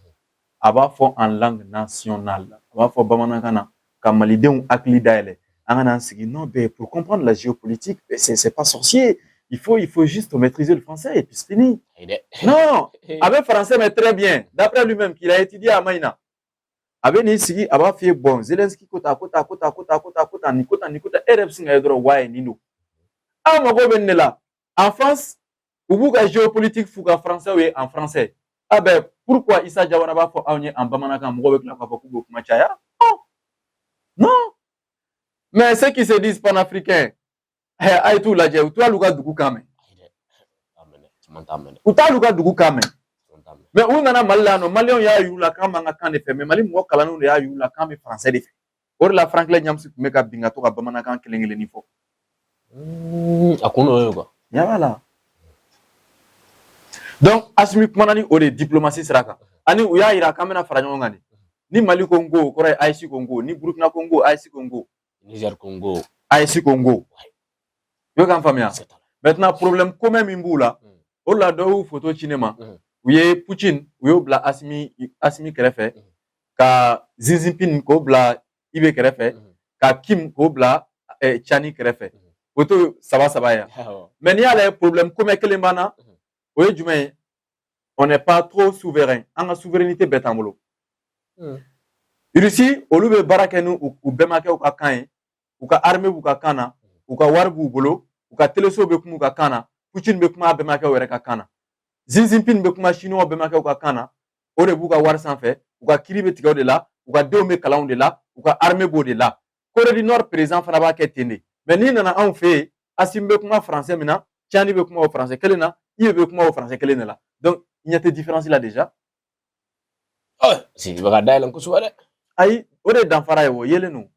a b'a fɔ en langue nationale, a b'a fɔ bamanankan na ka malidenw hakili dayɛlɛ. An ka n'an sigi, non, ben pour comprendre la géopolitique, c'est pas sorcier, il faut juste maîtriser le français et puis c'est fini. Non, a bɛ français mais très bien, d'après lui-même qu'il a étudié à Maïna. A bɛ n'i sigi, a b'a f'i ye: bon, Zelensky ko tan, ko tan, ko tan, ko tan, ko tan, ko tan, nin ko tan, nin ko tan. E yɛrɛ bɛ sin ka ye dɔrɔn, wa ye nin don. Aw mago bɛ nin de la. En France, u b'u ka géopolitique f'u ka français ye en français. Ah ben, pourquoi Issa Diawara b'a fɔ anw ye en bamanankan, mɔgɔw bɛ tila k'a fɔ k'u bɛ kuma caya? Non, non, mais ceux qui se disent panafricains, a ye t'u lajɛ, u t'u ka dugu kan mɛn, u t'olu ka dugu kan mɛn. Mais u nana Mali la yan nɔ, maliyɛnw y'a yir'u la k'an b'an ka kan de fɛ. Mais Mali mɔgɔ kalannenw de y'a yir'u la k'an bɛ français de fɛ. O de la, Franklin Nyamsi tun bɛ ka bin ka to ka bamanankan kelen kelennin fɔ. A kun y'o ye quoi. Ɲɛ b'a la. Donc Asimi kumana ni o de diplomatie sira kan, ani u y'a yira k'an bɛna fara ɲɔgɔn kan de. Ni Mali ko n ko, o kɔrɔ ye AES ko n ko. Ni Burukina ko n ko, AES ko n ko. Niger ko n ko. AES ko n ko. I bɛ k'an faamuya? Maintenant, problème commun min b'u la, o de la dɔw y'u photo ci ne ma. U ye Poutine, u y'o bila Asimi kɛrɛfɛ, ka Xi Jinping k'o bila IB kɛrɛfɛ, ka Kim k'o bila Tiani kɛrɛfɛ. O to saba saba ye. Mais n'i y'a lajɛ, problème commun kelen b'an na, o ye jumɛn ye? On n'est pas trop souverain. An ka souveraineté bɛɛ t'an bolo. Russie, olu bɛ baara kɛ ni u bɛnbakɛw ka kan ye, u ka armée b'u ka kan na, u ka wari b'u bolo, u ka teleso bɛ kuma u ka kan na. Poutine bɛ kuma a bɛnbakɛw yɛrɛ ka kan na. Xi Jinping bɛ kuma chinois bɛnbakɛw ka kan na, o de b'u ka wari sanfɛ, u ka kiiri bɛ tigɛ o de la, u ka denw bɛ kalanw de la, u ka armée b'o de la. Corée du Nord président fana b'a kɛ ten de. Mais n'i nana anw fɛ yen, Assimi bɛ kuma français min na, Tiani bɛ kuma o français kelen na, IB bɛ kuma o français kelen de la. Donc i ɲɛ tɛ différence la déjà. Si bɛ ka dayɛlɛ kosɛbɛ dɛ. Ayi, o de ye danfara ye, o yelen don.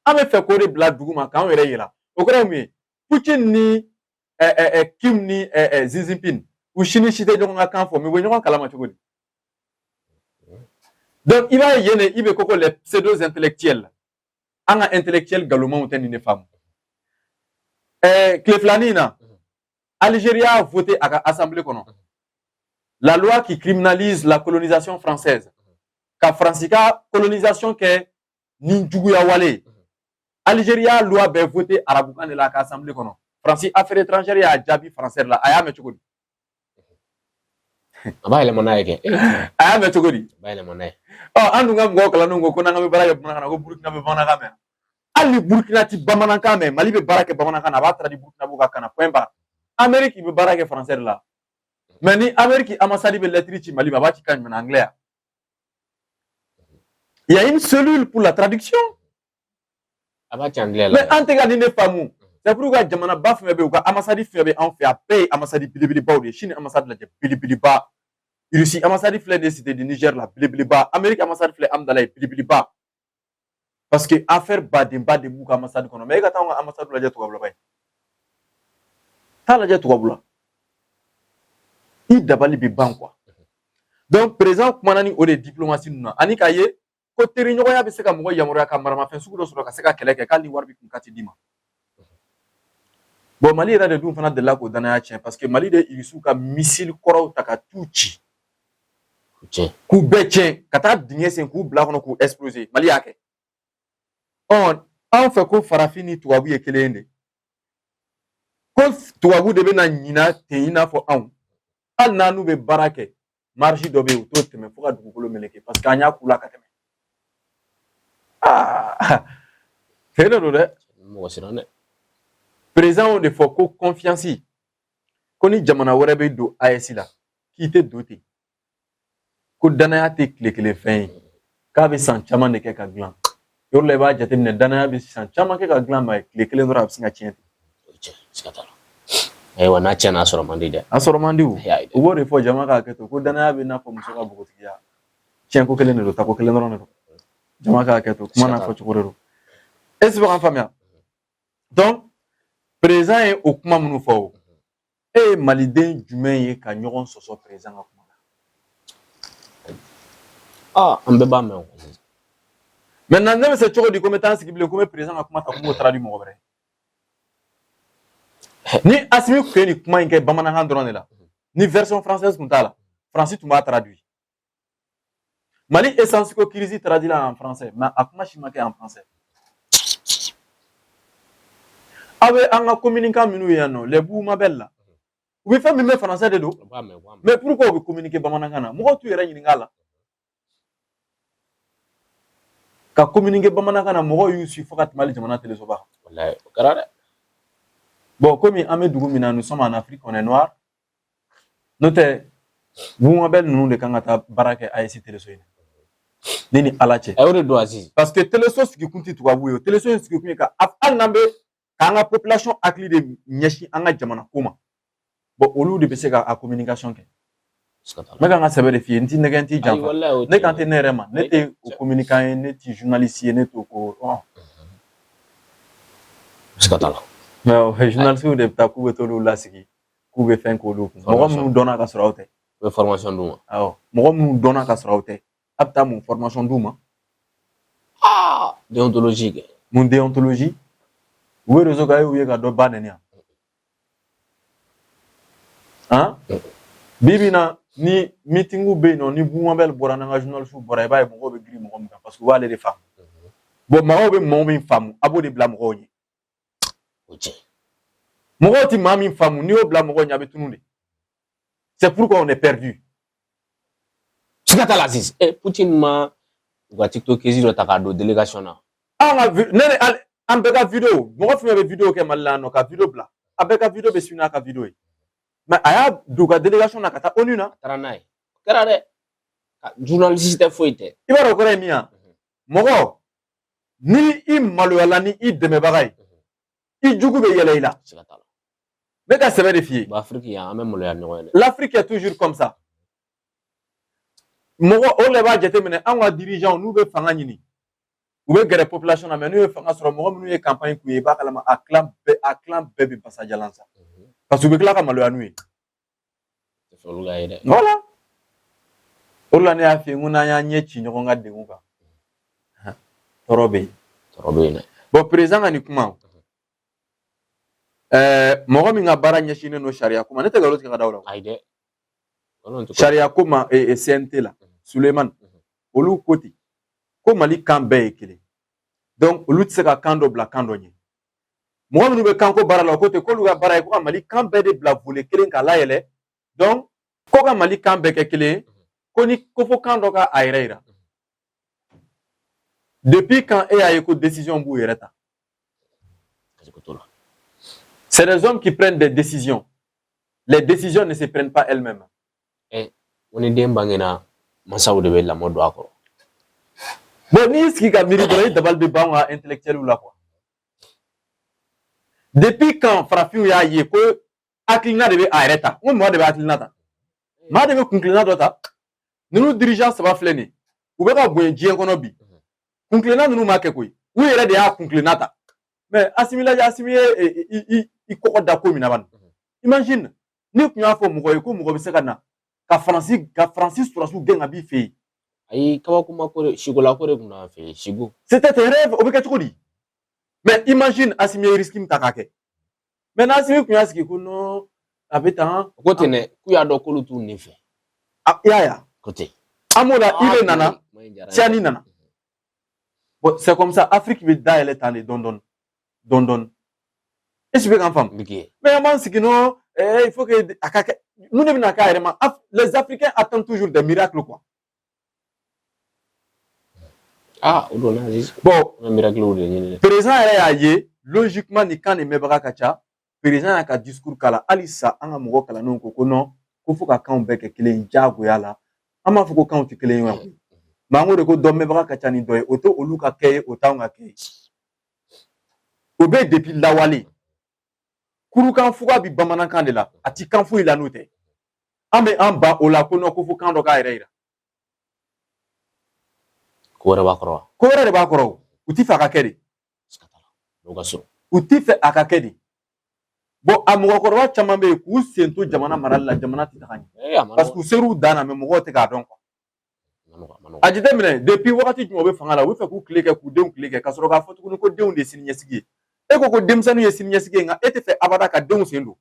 An bɛ fɛ k'o de bila dugu ma k'anw yɛrɛ yira. O kɔrɔ ye mun ye? Poutine ni Kim ni Xi Jinping, u si ni si tɛ ɲɔgɔn ka kan fɔ, mais u bɛ ɲɔgɔn kalama cogo di? Donc i b'a ye yen de, i bɛ ko les pseudo intellectuels, an ka intellectuel galomanw tɛ nin de faamu. Tile filanin in na, Algérie a voté a ka assemblée kɔnɔ la loi qui criminalise la colonisation française, ka Faransi ka colonisation kɛ ni juguya wale ye. Algérie y'a loi bɛɛ voté arabukan de la a ka assemblée kɔnɔ. Faransi affaires étrangères y'a jaabi français la. A y'a mɛn cogo di? A b'a yɛlɛma n'a ye kɛ. A y'a mɛn cogo di? A b'a yɛlɛma n'a ye. Ɔ, an dun ka mɔgɔw kalannenw ko n'an bɛ baara kɛ bamanankan na, ko Burukina bɛ bamanankan mɛn. Hali ni Burukina ti bamanankan mɛn, Mali bɛ baara kɛ bamanankan na, a b'a traduit Burukina ka kan na, point barre. Amérique bɛ baara kɛ français de la. Mais ni Amérique ambassade bɛ lettre ci Mali ma, a b'a ci kan jumɛn na? Anglais ya. Il y a une cellule pour la traduction. A b'a ci anglais la. Mais an tɛ ka nin de faamu. C'est pourquoi jamanaba fɛn bɛɛ bɛ yen, u ka ambassade fɛn bɛ anw fɛ, a bɛɛ ye ambassade belebelebaw de ye. Chine ambassade lajɛ, belebeleba. Russie ambassade filɛ nin ye Cité du Niger la, belebeleba. Amérique ambassade filɛ Hamdallaye, belebeleba, parce que affaire badenba de b'u ka ambassade kɔnɔ. Mais e ka taa anw ka ambassade lajɛ tubabula, ba ye, taa lajɛ tubabula, i dabali bɛ ban quoi. Donc président kumana ni o de diplomatie ninnu na, ani k'a ye ko teriɲɔgɔnya bɛ se ka mɔgɔ yamaruya ka maramafɛn sugu dɔ sɔrɔ ka se ka kɛlɛ kɛ, k'ale ni wari bɛ kun k'a ti d'i ma. Bon, Mali yɛrɛ de dun fana delila k'o danaya tiɲɛ, parce que Mali de ye Irisiw ka missile kɔrɔw ta ka t'u ci k'u bɛɛ tiɲɛ, ka taa dingɛ sen k'u bila kɔnɔ k'u exploser. Mali y'a kɛ. Ɔ, anw fɛ ko farafin ni tubabu ye kelen de, ko tubabu de bɛna ɲina ten i n'a fɔ anw. Hali n'an n'u bɛ baara kɛ, marge dɔ bɛ yen, u t'o tɛmɛ fo ka dugukolo meleke, parce que an y'a k'u la ka tɛmɛ. Aa, fɛn de don dɛ. Mɔgɔ siran dɛ. Président de fɔ ko confiance, ko ni jamana wɛrɛ bɛ don AES la, k'i tɛ don ten, ko danaya tɛ tile kelen fɛn ye, k'a bɛ san caman de kɛ ka dilan. Yɔrɔ la, i b'a jateminɛ, danaya bɛ san caman kɛ ka dilan, mais tile kelen dɔrɔn a bɛ sin ka tiɲɛ ten. Siga t'a la. Ayiwa, n'a tiɲɛna, a sɔrɔ man di dɛ. A sɔrɔ man di o. U b'o de fɔ jama k'a kɛ to, ko danaya bɛ n'a fɔ muso ka npogotigiya, tiɲɛ ko kelen de don, tako kelen dɔrɔn de don. Jama k'a kɛ to, kuma n'a fɔ cogo de don. E bɛ k'an faamuya? Donc président ye o kuma minnu fɔ, o e ye maliden jumɛn ye ka ɲɔgɔn sɔsɔ président ka kuma la? Ah, an bɛɛ b'a mɛn o. Maintenant, ne bɛ se cogo di ko n bɛ taa n sigi bilen ko n bɛ président ka kuma ta ko n b'o traduit mɔgɔ wɛrɛ? Ni Asimi tun ye nin kuma in kɛ bamanankan dɔrɔn de la, ni version française tun t'a la, Faransi tun b'a traduit. Mali essence ko crise traduit la en français, mais a kuma si ma kɛ en français. Aw bɛ an ka communicant minnu ye yan nɔ, les Boubou Mabel la, u bɛ fɛn min bɛ français de don, mais pourquoi u bɛ communiquer bamanankan na? Mɔgɔw t'u yɛrɛ ɲininka a la. Ka communiquer bamanankan na, mɔgɔw y'u suit fo ka tɛmɛ hali jamana telesoba kan. Walayi, o kɛra dɛ. Bon, komi an bɛ dugu min na, nous sommes en Afrique, on est noir. N'o tɛ, Boubou Mabel ninnu de kan ka taa baara kɛ AES teleso in na. Ne ni Ala cɛ. A y'o de don, Aziz. Parce que teleso sigikun tɛ tubabu ye o. Teleso in sigikun ye ka hali n'an bɛ k'an ka population hakili de ɲɛsin an ka jamana ko ma. Bon, olu de bɛ se ka a communication kɛ. N bɛ ka n ka sɛbɛ de f'i ye, n t'i nɛgɛ, n t'i janfa. Ne kan tɛ ne yɛrɛ ma, ne tɛ o communicant ye, ne tɛ journaliste ye, ne t'o ko. Siga t'a la. Mais journaliste de bɛ taa k'u bɛ t'olu lasigi, k'u bɛ fɛn k'olu kun. Mɔgɔ minnu dɔnna ka sɔrɔ aw tɛ. U bɛ formation d'u ma. Awɔ, mɔgɔ minnu dɔnna ka sɔrɔ aw tɛ, a bɛ taa mun formation d'u ma? Aa, déontologie kɛ. Mun déontologie? U bɛ réseau kan, e y'u ye ka dɔ ba nɛni yan. Han? Bi bi in na, ni meeting bɛ yen nɔ, ni Boubou Mabel bɔra, n'an ka journaliste bɔra, i b'a ye mɔgɔw bɛ girin mɔgɔ min kan, parce que u b'ale de faamu. Bon, mɔgɔw bɛ mɔgɔ min faamu, a b'o de bila mɔgɔw ɲɛ. O tiɲɛ. Mɔgɔw ti maa min faamu, n'i y'o bila mɔgɔw ɲɛ, a bɛ tunun de. C'est pourquoi on est perdu. Siga t'a la, Aziz. Eh, Poutine ma u ka TikTokeuse dɔ ta k'a don délégation na. An ka ne ni an bɛɛ ka vidéo, mɔgɔ fɛn fɛn bɛ vidéo kɛ Mali la yan nɔ, ka vidéo bila, a bɛɛ ka vidéo bɛ suivre n'a ka vidéo ye. Mais a y'a don u ka délégation na ka taa ONU na. A taara n'a ye. O kɛra dɛ. Journaliste tɛ, foyi tɛ. I b'a dɔn o kɔrɔ ye min ye? Mɔgɔ, ni i maloyala ni i dɛmɛbaga ye, i jugu bɛ yɛlɛ i la. Siga t'a la. N bɛ ka sɛbɛ de f'i ye. Bon, Afrique yan, an bɛ maloya ɲɔgɔn ye dɛ. L'Afrique est toujours comme ça. Mɔgɔ o de b'a jateminɛ, anw ka dirigeants, n'u bɛ fanga ɲini, u bɛ gɛrɛ population na, mais n'u ye fanga sɔrɔ, mɔgɔ minnu ye campagne k'u ye, i b'a kalama, a clan bɛɛ bɛ basajalan sa, parce que u bɛ tila ka maloya n'u ye. Olu ka ye dɛ. Voilà, o de la ne y'a f'i ye n ko n'an y'an ɲɛ ci ɲɔgɔn ka degun kan, tɔɔrɔ bɛ yen. Tɔɔrɔ bɛ yen dɛ. Bon, président ka nin kuma, mɔgɔ min ka baara ɲɛsinnen don sariya ko ma, ne tɛ nkalon tigɛ ka da o la. Ayi dɛ. Sariya ko ma, CNT la, Sulemani, olu ko ten ko Mali kan bɛɛ ye kelen, donc olu tɛ se ka kan dɔ bila kan dɔ ɲɛ. Mɔgɔ minnu bɛ kanko baara la, o ko ten k'olu ka baara ye ko ka Mali kan bɛɛ de bila volet kelen k'a layɛlɛ. Donc ko ka Mali kan bɛɛ kɛ kelen ye, ko ni ko fo kan dɔ ka a yɛrɛ yira. Depuis quand e y'a ye ko décision b'u yɛrɛ ta? C'est des hommes qui prennent des décisions. Les décisions ne se prennent pas elles-mêmes. Eh, ko ni den bangena, masaw de bɛ lamɔ don a kɔrɔ. Bon, n'i y'i sigi ka miiri dɔrɔn, i dabali bɛ ban anw ka intellectuels la quoi. Depuis quand farafinw y'a ye ko hakilina de bɛ a yɛrɛ ta? N ko mɔgɔ de bɛ hakilina ta. Maa de bɛ kuntilenna dɔ ta. Ninnu dirigeant saba filɛ nin ye, u bɛ ka bonya diɲɛ kɔnɔ bi. Kuntilenna ninnu ma kɛ koyi, u yɛrɛ de y'a kuntilenna ta. Mais Asimi lajɛ, Asimi ye i kɔkɔ da ko min na bani. Imagine n'i tun y'a fɔ mɔgɔ ye ko mɔgɔ bɛ se ka na ka Faransi sɔrɔdasiw gɛn ka b'i fɛ yen. Ayi, kabakoma ko de, sigola ko de tun b'an fɛ yen, sigo. C'était un rêve, o bɛ kɛ cogo di? Mais imagine Asimi ye risque min ta k'a kɛ. Mais n'Asimi tun y'a sigi ko non, a bɛ tan. Ko ten dɛ, k'u y'a dɔn k'olu t'u nin fɛ. I y'a ye wa? Ko ten. An b'o la, IB nana, Tiani nana. Bon, c'est comme ça, Afrique bɛ dayɛlɛ tan de dɔɔni dɔɔni dɔɔni dɔɔni. Est-ce que bɛ k'an faamu? Mais an b'an sigi non, il faut que a ka kɛ mun de bɛna k'a yɛrɛ ma. Les Africains attendent toujours des miracles, quoi. Ah, o don na Aziz. Bon, an bɛ miracle de ɲini dɛ. Président yɛrɛ y'a ye logiquement nin kan de mɛnbaga ka ca. Président y'a ka discours k'a la. Halisa an ka mɔgɔ kalannenw ko ko non, ko fo ka kanw bɛɛ kɛ kelen ye diyagoya la. An b'a fɔ ko kanw tɛ kelen ye wa? Mais an ko de ko dɔ mɛnbaga ka ca ni dɔ ye, o tɛ olu ka kɛ ye, o t'anw ka kɛ ye. O bɛ depuis lawale. Kurukan fuga bi bamanankan de la, a ti kan foyi la n'o tɛ. An bɛ an ban o la ko non, ko fo kan dɔ k'a yɛrɛ yira. Ko wɛrɛ b'a kɔrɔ wa? Ko wɛrɛ de b'a kɔrɔ o. U ti fɛ a ka kɛ de. Siga t'a la. N'o ka surun. U ti fɛ a ka kɛ de. Bon, a mɔgɔkɔrɔba caman bɛ yen k'u sen to jamana marali la, jamana tɛ taga ɲɛ. A ma Parce que u ser'u dan na, mais mɔgɔw tɛ k'a dɔn quoi. nɔgɔn, a ma nɔgɔn. A jateminɛ depuis wagati jumɛn u bɛ fanga la, u bɛ fɛ k'u tile kɛ, k'u denw tile kɛ, ka sɔrɔ k'a fɔ tuguni ko denw de ye sini ɲɛsigi ye. E ko ko denmisɛnninw ye sini ɲɛsigi ye, nka e tɛ fɛ abada ka denw sen don.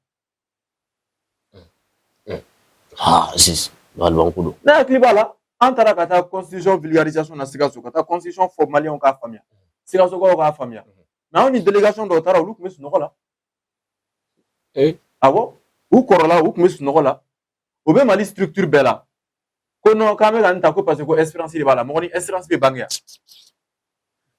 Ah, Aziz, dabalibanko don. Ne hakili b'a la, an taara ka taa constitution vulgarisation na Sikaso, ka taa constitution fɔ Maliyɛnw k'a faamuya, Sikasokaw k'a faamuya. Mais anw ni délégation dɔw taara, olu tun bɛ sunɔgɔ la. Awɔ, u kɔrɔla, u tun bɛ sunɔgɔ la. U bɛ Mali structure bɛɛ la. Ko non, k'an bɛ ka nin ta ko parce que ko espérance de b'a la. Mɔgɔ ni espérance bɛ bange yan.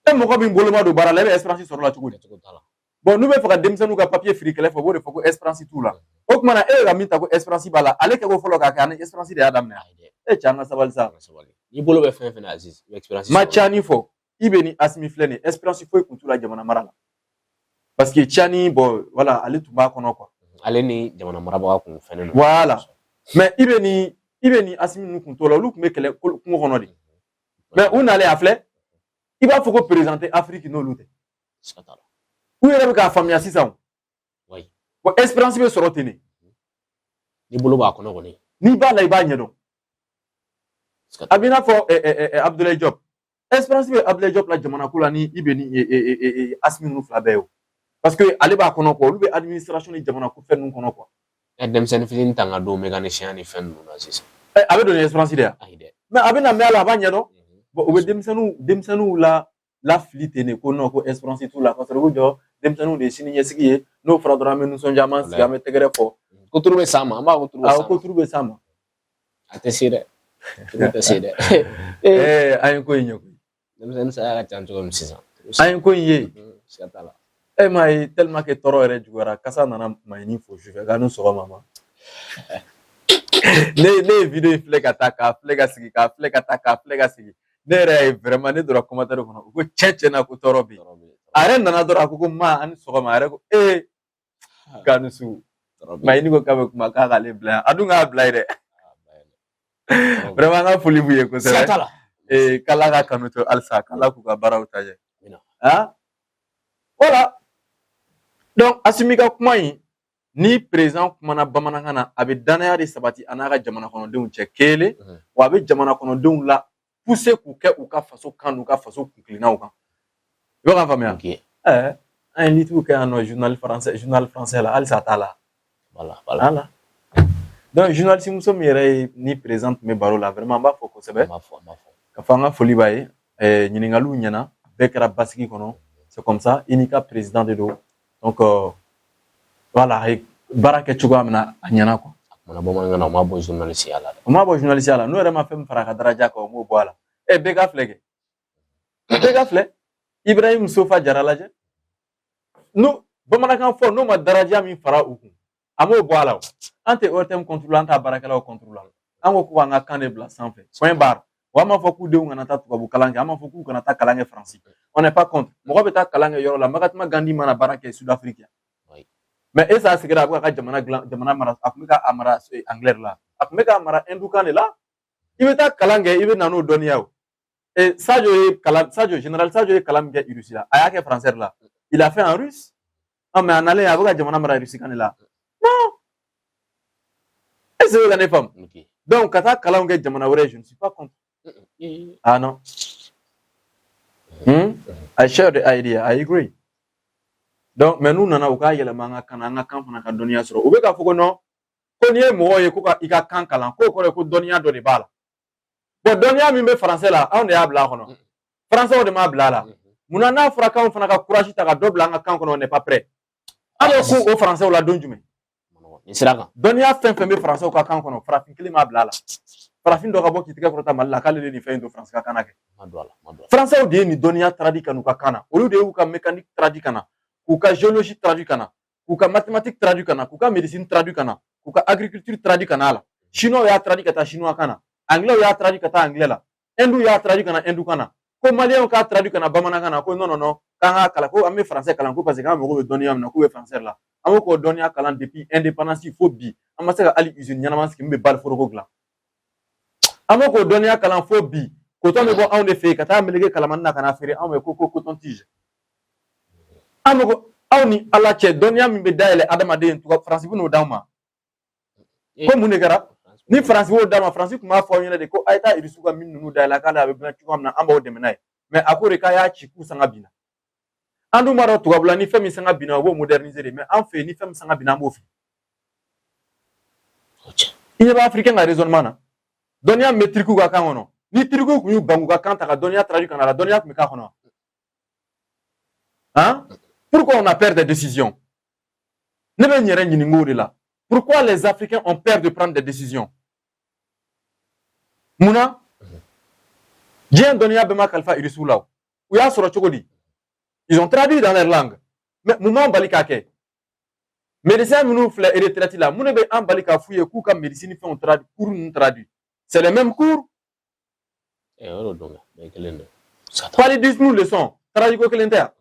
E mɔgɔ min bolo ma don baara la, e bɛ espérance sɔrɔ la cogo di? Kɛcogo t'a la. Bon, n'u bɛ fɛ ka denmisɛnninw ka papier fili kɛrɛfɛ, u b'o de fɔ ko espérance t'u la. O tuma na e bɛ ka min ta ko espérance b'a la, ale kɛ ko fɔlɔ k'a kɛ, ani espérance de y'a daminɛ. Ayi dɛ. E cɛ, an ka sabali sa. An ka sabali. N'i bolo bɛ fɛn fɛn na, Aziz, i bɛ expérience Ma sɔrɔ. Tiani fɔ, IB ni Asimi filɛ nin ye, espérance foyi kun t'u la jamana mara la. Parce que Tiani, bon, voilà, ale tun b'a kɔnɔ quoi. Ale ni jamana marabaga kun fɛnnen don. Voilà. Mais IB ni Asimi ninnu kun t'o la, olu tun bɛ kɛlɛ kungo kɔnɔ de. Mais u nalen a filɛ, i b'a fɔ ko président tɛ Afrique n'olu tɛ. Siga t'a la. U yɛrɛ bɛ k'a faamuya sisan. Bon, espérance bɛ sɔrɔ ten de. N'i bolo b'a kɔnɔ kɔni. N'i b'a la, i b'a ɲɛdɔn. Siga t'a A b'i n'a fɔ Abdoulaye Diop. Espérance bɛ Abdoulaye Diop la jamana ko la ni IB ni Asimi ninnu fila bɛɛ ye o. Parce que ale b'a kɔnɔ quoi, olu bɛ administration ni jamana ko fɛn ninnu kɔnɔ quoi. La. Denmisɛnnin fitinin ta ka don mécanicien ni fɛn ninnu na sisan. A bɛ don ni espérance de ye. Ayi dɛ. Mais a bɛ na mɛn a la, a b'a ɲɛdɔn. Bon, u bɛ denmisɛnninw la lafili ten de ko non, ko espérance t'u la, ka sɔrɔ u jɔ denmisɛnninw de ye sini ɲɛsigi ye. N'o fɔra dɔrɔn, an bɛ nisɔndiya, an b'an sigi, an bɛ tɛgɛrɛ fɔ. Ko turu bɛ s'an ma, an b'a fɔ ko turu bɛ Awɔ, s'an ma. Ko turu bɛ s'an ma. A tɛ se dɛ. Turu tɛ se dɛ. An ye ko in ye koyi. Denmisɛnnin saya ka ca cogo min sisan. An ye ko in ye. Siga t'a la. E m'a ye, tellement que tɔɔrɔ yɛrɛ juguyara, kasa nana Maɲini fo sufɛ k'a ni sɔgɔma ma. Ne ye vidéo in filɛ ka taa, k'a filɛ ka sigi, k'a filɛ ka taa, k'a filɛ ka sigi. Ne yɛrɛ y'a ye vraiment, ne donna commentaire kɔnɔ, u ko cɛ cɛ na ko tɔɔrɔ bɛ yen. Tɔɔrɔ bɛ yen. A yɛrɛ nana dɔrɔn, a ko ko ma a ni sɔgɔma, a yɛrɛ ko ee k'a ni su. Tɔɔrɔ bɛ yen. Maɲini ko k'a bɛ kuma k'a k'ale bila yan, a dun k'a bila yen dɛ. Vraiment, an ka foli b'u ye Siga kosɛbɛ. t'a la. K'Ala ka kanu to halisa, k'Ala k'u ka baaraw ta ɲɛ. Amina. Ah, voilà. Donc Asimi ka kuma in, ni président kumana bamanankan na, a bɛ danaya de sabati a n'a ka jamana kɔnɔdenw cɛ kelen, wa a bɛ jamana kɔnɔdenw la pousser k'u kɛ u ka faso kan n'u ka faso kunkilennaw kan. I bɛ k'a faamuya? Ok. An ye litigiw kɛ yan nɔ, journal français la, halisa a t'a la. Voilà. Voilà. Donc journaliste muso min yɛrɛ ye ni président tun bɛ baro la, vraiment an b'a fɔ kosɛbɛ. An b'a fɔ, an b'a fɔ. Ka fɔ an ka foli b'a ye. Ɲininkaliw ɲɛna, bɛɛ kɛra basigi kɔnɔ. C'est comme ça, i n'i ka président de don. Donc voilà, a ye baara kɛ cogoya min na, a ɲɛna quoi. A kumana bamanankan na, o ma bɔ journaliste ya la dɛ. O ma bɔ journaliste la, n'o yɛrɛ ma fɛn min fara a ka daraja kan, o m'o bɔ a la. Bɛɛ ka filɛ kɛ. Bɛɛ ka filɛ. Ibrahim Sofa Jara lajɛ. N'o bamanankan fɔ, n'o ma daraja min fara u kun, a m'o bɔ a la o. An tɛ ORTM contre la, an t'a baarakɛlaw contre la. An ko k'an ka kan de bila sanfɛ. Point barre. Wa an b'a fɔ k'u denw kana taa tubabu kalan kɛ, an b'a fɔ k'u kana taa kalan kɛ Faransi. On n'est pas contre. Mɔgɔ bɛ taa kalan kɛ yɔrɔ la, Mahatma Gandhi mana baara kɛ Sud-Afrique yan. Mais e s'a sigira, a bɛ ka jamana dilan, jamana mara, a tun bɛ ka a mara anglais de la. A tun bɛ k'a mara hindu kan de la. I bɛ taa kalan kɛ, i bɛ na n'o dɔnniya o. Et Sadio ye kalan, Sadio, général Sadio ye kalan min kɛ Russie la, a y'a kɛ français de la. Il a fait en russe. Ah, mais a nalen, a bɛ ka jamana mara Russie kan de la. Non. Est-ce que ka ne faamu? Donc ka taa kalanw kɛ jamana wɛrɛ, je ne suis pas contre. Ah non. I share the idea. I agree. Donc, mais n'u nana, u k'a yɛlɛma an ka kan na, an ka kan fana ka dɔnniya sɔrɔ. U bɛ k'a fɔ ko non, ko n'i ye mɔgɔ ye ko ka i ka kan kalan, k'o kɔrɔ ye ko dɔnniya dɔ de b'a la. Bon, dɔnniya min bɛ français la, anw de y'a bila a kɔnɔ. Français de m'a bila a la. Munna n'a fɔra k'anw fana ka courage ta ka dɔ bila an ka kan kɔnɔ, on n'est pas prêt? An bɛ kun o français la don jumɛn? Nin sira kan. Dɔnniya fɛn fɛn bɛ français ka kan kɔnɔ, farafin kelen m'a bila a la. Farafin dɔ ka bɔ k'i tɛgɛ kɔrɔta Mali la k'ale de nin fɛn in don français ka kan na kɛ. Ma don a la, ma don a la. Français de ye nin dɔnniya traduit ka n'u ka kan na. Olu de y'u ka mécanique traduit ka na, k'u ka géologie traduit ka na, k'u ka mathématique traduit ka na, k'u ka médecine traduit ka na, k'u ka agriculture traduit ka na a la. Chinois y'a traduit ka taa chinois kan na, anglais y'a traduit ka taa anglais la, hindu y'a traduit ka na hindu kan na. Ko maliyɛnw k'a traduit ka na bamanankan na, ko non, non, non, k'an k'a kalan, ko an bɛ français kalan, ko parce que k'an mago bɛ dɔnniya min na, k'u bɛ français la. An bɛ k'o dɔnniya kalan depuis indépendance fo bi, an ma se ka hali usine ɲɛnama sigi min bɛ bali foroko dilan. An bɛ k'o dɔnniya kalan fo bi, coton bɛ bɔ anw de fɛ yen ka taa meleke kalamani na ka na feere anw ye ko coton tige. An bɛ ko aw ni Ala cɛ, dɔnniya min bɛ dayɛlɛ adamaden, tubabu Faransi bɛ n'o d'anw ma. Ko mun de kɛra? Ni Faransi y'o d'a ma, Faransi tun b'a fɔ aw ɲɛna de ko a ye taa Irisiw ka mine ninnu dayɛlɛ, k'ale a bɛ dilan cogoya min na, an b'aw dɛmɛ n'a ye. Mais a ko de k'a y'a ci k'u sanga binna. An dun b'a dɔn tubabula, ni fɛn min sanga binna, u b'o moderniser de. Mais an fɛ yen, ni fɛn min sanga binna, an b'o fili. I ɲɛ bɛ africain ka raisonnement na. Dɔnniya min bɛ tirikiw ka kan kɔnɔ, ni tirikiw tun y'u ban k'u ka kan ta ka dɔnniya traduit ka na la, dɔnniya tun bɛ k'a kɔnɔ. Hein? Pourquoi on a peur des décisions? Ne bɛ n yɛrɛ ɲininka o de la. Pourquoi les Africains ont peur de prendre des décisions? Munna? Diɲɛ dɔnniya bɛɛ ma kalifa Irisiw la o. U y'a sɔrɔ cogo di? Ils ont traduit dans leur langue. Mais mun m'an bali k'a kɛ? Médecin minnu filɛ retraite la, mun de bɛ an bali k'a f'u ye k'u ka médecine fɛnw traduit, cours ninnu traduit? C'est les mêmes cours. O de don, bɛɛ kelen don. Paludisme leçon, traduit ko kelen tɛ yan.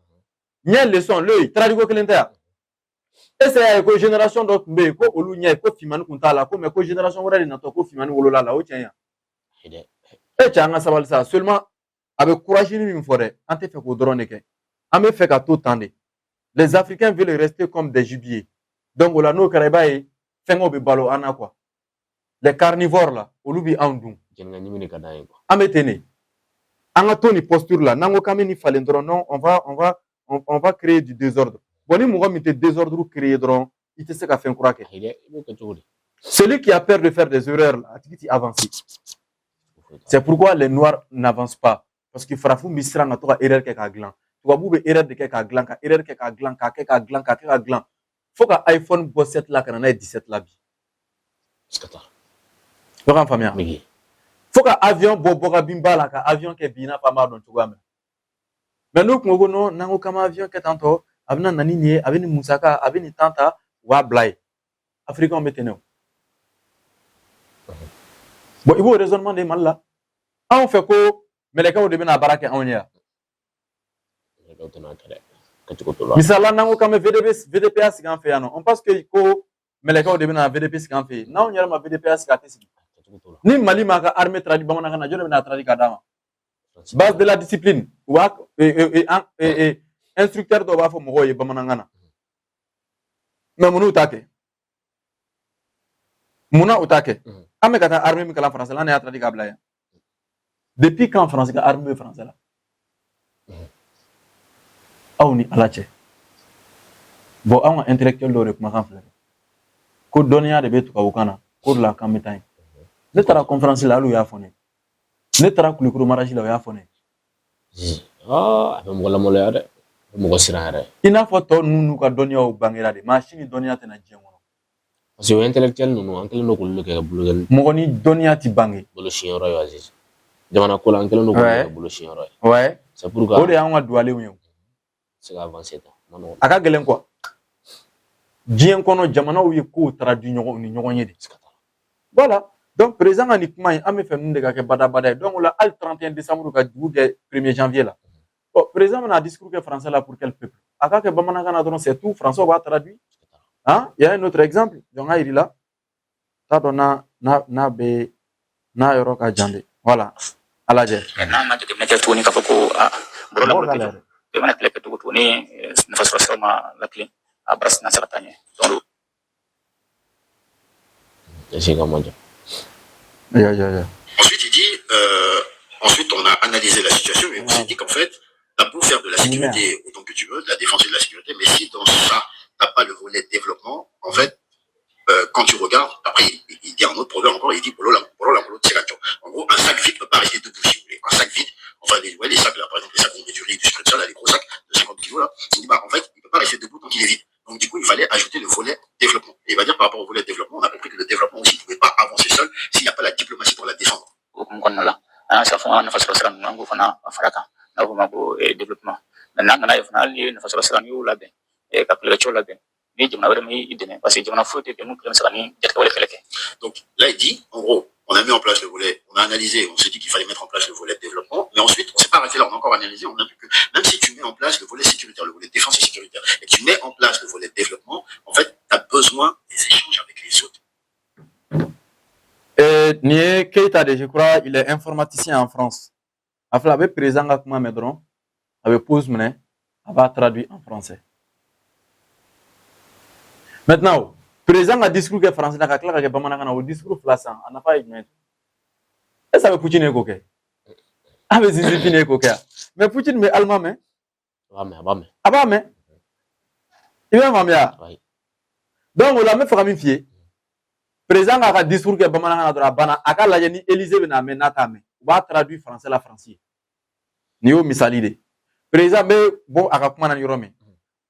Ɲɛ leçon, l'œil, traduit ko kelen tɛ yan. Est-ce y'a ye ko génération dɔ tun bɛ yen ko olu ɲɛ ko finmani tun t'a la, ko mais ko génération wɛrɛ de natɔ ko finmani wolola la, o tiɲɛ ya? E cɛ, an ka sabali sa. Seulement a bɛ courage min fɔ dɛ, an tɛ fɛ k'o dɔrɔn de kɛ. An bɛ fɛ ka to tan de. Les Africains veulent rester comme des gibiers. Donc o la, n'o kɛra, i b'a ye fɛngɛw bɛ balo an na quoi. Les carnivores là, olu bɛ anw dun. Jɛnɛka ɲimi de ka d'an ye quoi. An bɛ ten de. An ka to nin posture la, n'an ko k'an bɛ nin falen dɔrɔn, non, on va créer du désordre. Bon, ni mɔgɔ min tɛ désordre créer dɔrɔn, i tɛ se ka fɛn kura kɛ. Ayi dɛ, i b'o kɛ cogo di? Celui qui a peur de faire des erreurs, a tigi ti avancer. C'est pourquoi les Noirs n'avancent pas. Parce que farafin bɛ siran ka to ka erreur kɛ k'a dilan. Tubabu bɛ erreur de kɛ k'a dilan, ka erreur kɛ k'a dilan, k'a kɛ k'a dilan, k'a kɛ k'a dilan. Fo ka iPhone bɔ 7 la ka na n'a ye 17 la bi. Bɛ k'an faamuya? Fo ka avion bɔ bɔkabinba la ka avion kɛ bi i n'a fɔ an b'a dɔn cogoya min na. Mais n'u kun ko non, n'an ko k'an bɛ avion kɛ tan tɔ, a bɛna na ni nin ye, a bɛ nin musaka, a bɛ nin temps ta, u b'a bila yen. Africains bɛ ten de o. Bon, i b'o raisonnement de Mali la. Anw fɛ ko mɛlɛkɛw de bɛna baara kɛ anw ye yan. Misali la, n'an ko k'an bɛ VDP, VDPA sigi an fɛ yan nɔ, on pense que ko mɛlɛkɛw de bɛna VDP sigi an fɛ yen. N'anw yɛrɛ ma VDPA sigi, a tɛ sigi. Ni Mali m'a ka armée traduit bamanankan na, jɔn de bɛna traduit ka d'a ma? Base de la discipline, u b'a instructeur dɔw b'a fɔ mɔgɔw ye bamanankan na. Mais mun n'u t'a kɛ? Munna u t'a kɛ? An bɛ ka taa armée min kalan français la, an de y'a traduit k'a bila yan. Depuis quand France ka armée bɛ français la? Aw ni Ala cɛ. Bon, anw ka intellectuel dɔw de kumakan filɛ. Ko dɔnniya de bɛ tubabukan na, k'o de la k'an bɛ taa yen. Ne taara conférence la, hali u y'a fɔ ne ye. Ne taara Kulukoro mariage la, u y'a fɔ ne ye. A bɛ mɔgɔ lamaloya dɛ, a bɛ mɔgɔ siran yɛrɛ. I n'a fɔ tɔ ninnu n'u ka dɔnniyaw bangera de, maa si ni dɔnniya tɛna diɲɛ kɔnɔ. Parce que o intellectuel ninnu, an kɛlen don k'olu kɛ bolo. Mɔgɔ ni dɔnniya ti bange. Bolo siɲɛyɔrɔ ye Aziz. Jamana ko la, an kɛlen don k'olu kɛ bolo siɲɛyɔrɔ ye. C'est pourquoi O de y'anw ka duwalenw ye. Se ka avancer tan, ma nɔgɔn. A ka gɛlɛn quoi. Diɲɛ kɔnɔ, jamanaw ye kow traduit ɲɔgɔn ni ɲɔgɔn ye de. Voilà. Donc président ka nin kuma in, an bɛ fɛ ninnu de ka kɛ badabada ye. Donc o la, hali 31 décembre ka dugu kɛ 1er janvier la. Bon, président bɛna discours kɛ français la pour quel peuple? A k'a kɛ bamanankan na dɔrɔn, c'est tout. Français b'a traduit. Hein? Il y a un autre exemple. Donc, il la. T'a dɔn n'a bɛ n'a yɔrɔ ka jan de. Voilà, a lajɛ. N'an ma jateminɛ kɛ tuguni k'a fɔ ko a bɔrɔ Mɔgɔw lankolon k'a tɛ jɔ, lajɛ. I mana kɛlɛ kɛ cogo o cogo, ni nafa sɔrɔ siraw ma lakilen, a baara tɛna se ka taa ɲɛ. Donc Est-ce que man jan? Ya ya ya. Ensuite, il dit, ensuite, on a analysé la situation et on s'est dit qu'en fait, t'as beau faire de la sécurité autant que tu veux, de la défense et de la sécurité, mais si dans ça, t'as pas le volet développement, en fait, quand tu regardes, après, il dit un autre proverbe encore, il dit, en gros, un sac vide ne peut pas rester debout, si vous voulez. Un sac vide, enfin, ouais, les sacs, là, par exemple, les sacs où on met du riz, du sucre, tout ça, là, les gros sacs de 50 kilos, là, il dit, bah, en fait, il peut pas rester debout tant qu'il est vide. Donc, du coup, il fallait ajouter le volet développement. Et il va dire, par rapport au volet développement, on a compris que le développement aussi ne pouvait pas avancer seul s'il n'y a pas la diplomatie pour la défendre. O hukumu kɔnɔna la, an y'a se k'a fɔ an ka nafa sɔrɔ sira ninnu, an k'o fana fara kan, n'a fɔ o ma ko développement. N'an nana ye fana, hali n'i ye nafa sɔrɔ sira n'i y'o labɛn, ka kɛlɛkɛcɛw labɛn, ni jamana wɛrɛ m'i dɛmɛ, parce que jamana foyi tɛ yen mun kelen bɛ se ka ni jatigɛwale kɛlɛ kɛ. Donc là, il dit, en gros, on a mis en place le volet, on a analysé, on s'est dit qu'il fallait mettre en place le volet développement, mais ensuite, on s'est pas arrêté là, on a encore analysé, on a vu que même si tu mets en place le volet sécuritaire, le volet défense et sécuritaire, et que tu mets en place le volet développement, en fait, tu as besoin des échanges avec les autres. Et nin ye Keita de, je crois, il est informaticien en France. A filɛ, a bɛ président ka kuma mɛn dɔrɔn, a bɛ pause minɛ, a b'a traduit en français. Maintenant, président ka discours kɛ français la ka tila ka kɛ bamanankan na, o discours fila san, a nafa ye jumɛn ye? Est ce que a bɛ Poutine ye k'o kɛ? A bɛ Xi Jinping ye k'o kɛ wa? Mais Poutine bɛ allemand mɛn. A b'a mɛn, a b'a mɛn. A b'a mɛn. I bɛ faamuya? Oui. Donc o la, n bɛ fɛ ka min f'i ye, président k'a ka discours kɛ bamanankan na dɔrɔn, a banna. A ka lajɛ ni Élysée bɛ n'a mɛn, n'a t'a mɛn, u b'a traduit français la français ye. Nin y'o misali de ye. Président bɛ bɔ a ka kuma na ni yɔrɔ min,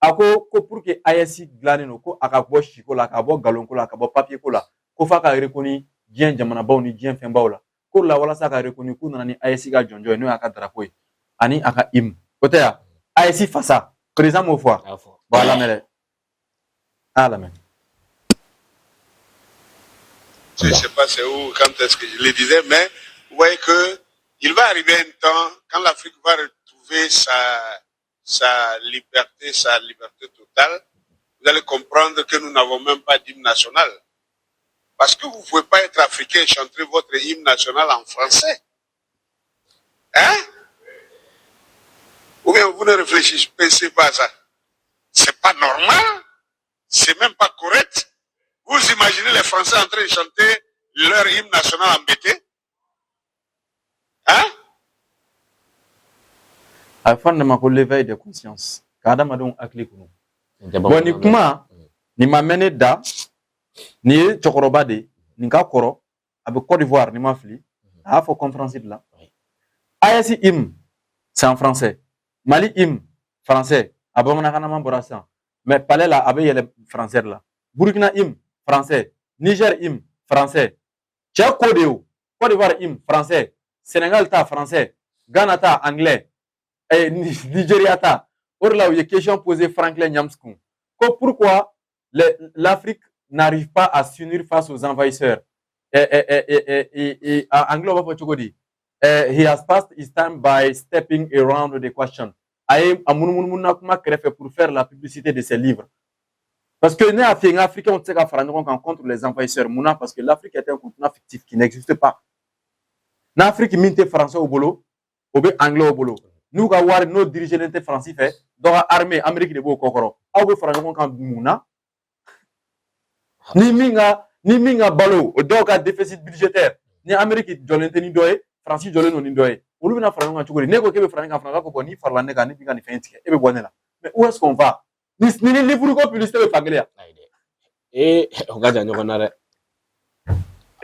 a ko ko pour que AES dilannen don, ko a ka bɔ siko la, ka bɔ nkalonko la, ka bɔ papier ko la, ko f'a ka reconnu diɲɛ jamanabaw ni diɲɛ fɛnbaw la. Ko la walasa ka reconnu, k'u nana ni AES ka jɔnjɔn ye, n'o y'a ka drapeau ye ani a ka hymne. O tɛ yan AES fasa, président m'o fɔ wa? A y'a fɔ. Bon, a lamɛn dɛ, a y'a lamɛn. Je ne sais pas c'est où, quand est-ce que je le disais, mais vous voyez que il va arriver un temps quand l'Afrique va retrouver sa liberté totale, vous allez comprendre que nous n'avons même pas d'hymne national. Parce que vous ne pouvez pas être africain et chanter votre hymne national en français. Hein? Ou bien vous ne réfléchissez pas à ça. C'est pas normal. C'est même pas correct. Vous imaginez les Français en train de chanter leur hymne national en bété? Hein? A bɛ fɔ nin de ma ko l'éveil de conscience, ka adamadenw hakili kunu. Bon, nin kuma nin ma mɛn ne da. Nin ye cɛkɔrɔba de ye, nin ka kɔrɔ, a bɛ Côte d'Ivoire, ni ma fili, a y'a fɔ conférence de la. AES hymne, c'est en français. Mali hymne, français. A bamanankan bɔra sisan, mais palais la, a bɛ yɛlɛ français de la. Burkina hymne, français. Niger hymne, français. Cɛ ko de ye o. Côte d'Ivoire hymne, français. Sénégal ta, français. Ghana ta, anglais. Nigeria ta. O de la, u ye question posée Franklin Nyamsi kun ko pourquoi l'Afrique n'arrive pas à s'unir face aux envahisseurs. Anglais b'a fɔ cogo di? He has passed his time by stepping around the question. A ye a munumunu na kuma kɛrɛfɛ pour faire la publicité de ses livres. Parce que ne y'a f'i ye, n ko Africains tɛ se ka fara ɲɔgɔn kan contre les envahisseurs. Mun na? Parce que l'Afrique est un continent fictif qui n'existe pas. N'Afrique min tɛ français bolo, o bɛ anglais bolo. N'u ka wari n'o dirigelen tɛ Faransi fɛ, dɔ ka armée Amérique de b'o kɔkɔrɔ. Aw bɛ fara ɲɔgɔn kan mun na? Ni min ka balo, o dɔw ka déficit budgétaire, ni Amérique jɔlen tɛ ni dɔ ye, Faransi jɔlen don ni dɔ ye, olu bɛna fara ɲɔgɔn kan cogo di? Ne ko k'e bɛ fara ɲɔgɔn kan fana, b'a fɔ bon, n'i farala ne kan, ne b'i ka nin fɛn tigɛ, e bɛ bɔ ne la. Mais où est-ce qu'on va? Ni livre ko publicité bɛ fankelen yan. Ee, o ka jan ɲɔgɔn na dɛ.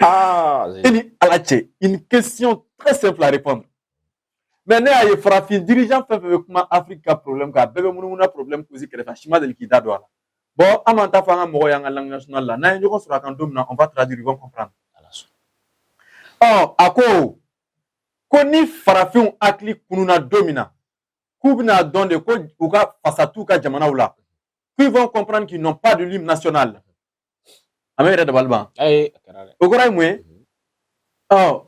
Aa! E ni Ala cɛ, une question très simple à répondre. Mais ne y'a ye, farafin dirigeant fɛn fɛn bɛ kuma Afrique ka problème kan, a bɛɛ bɛ munumunu na problème cause kɛrɛfɛ, a si ma deli k'i da don a la. Bon, an b'an ta fɔ an ka mɔgɔw y'an ka langue nationale la. N'an ye ɲɔgɔn sɔrɔ a kan don min na, on va traduire, ils vont comprendre. Ɔ, a ko ko ni farafinw hakili kununa don min na, k'u bɛna dɔn de ko u ka fasa t'u ka jamanaw la, qu'ils vont comprendre qu'ils n'ont pas de l'hymne national. A bɛ yɛrɛ dabali ban. Ayi, a kɛra dɛ. O kɔrɔ ye mun ye? Ɔ,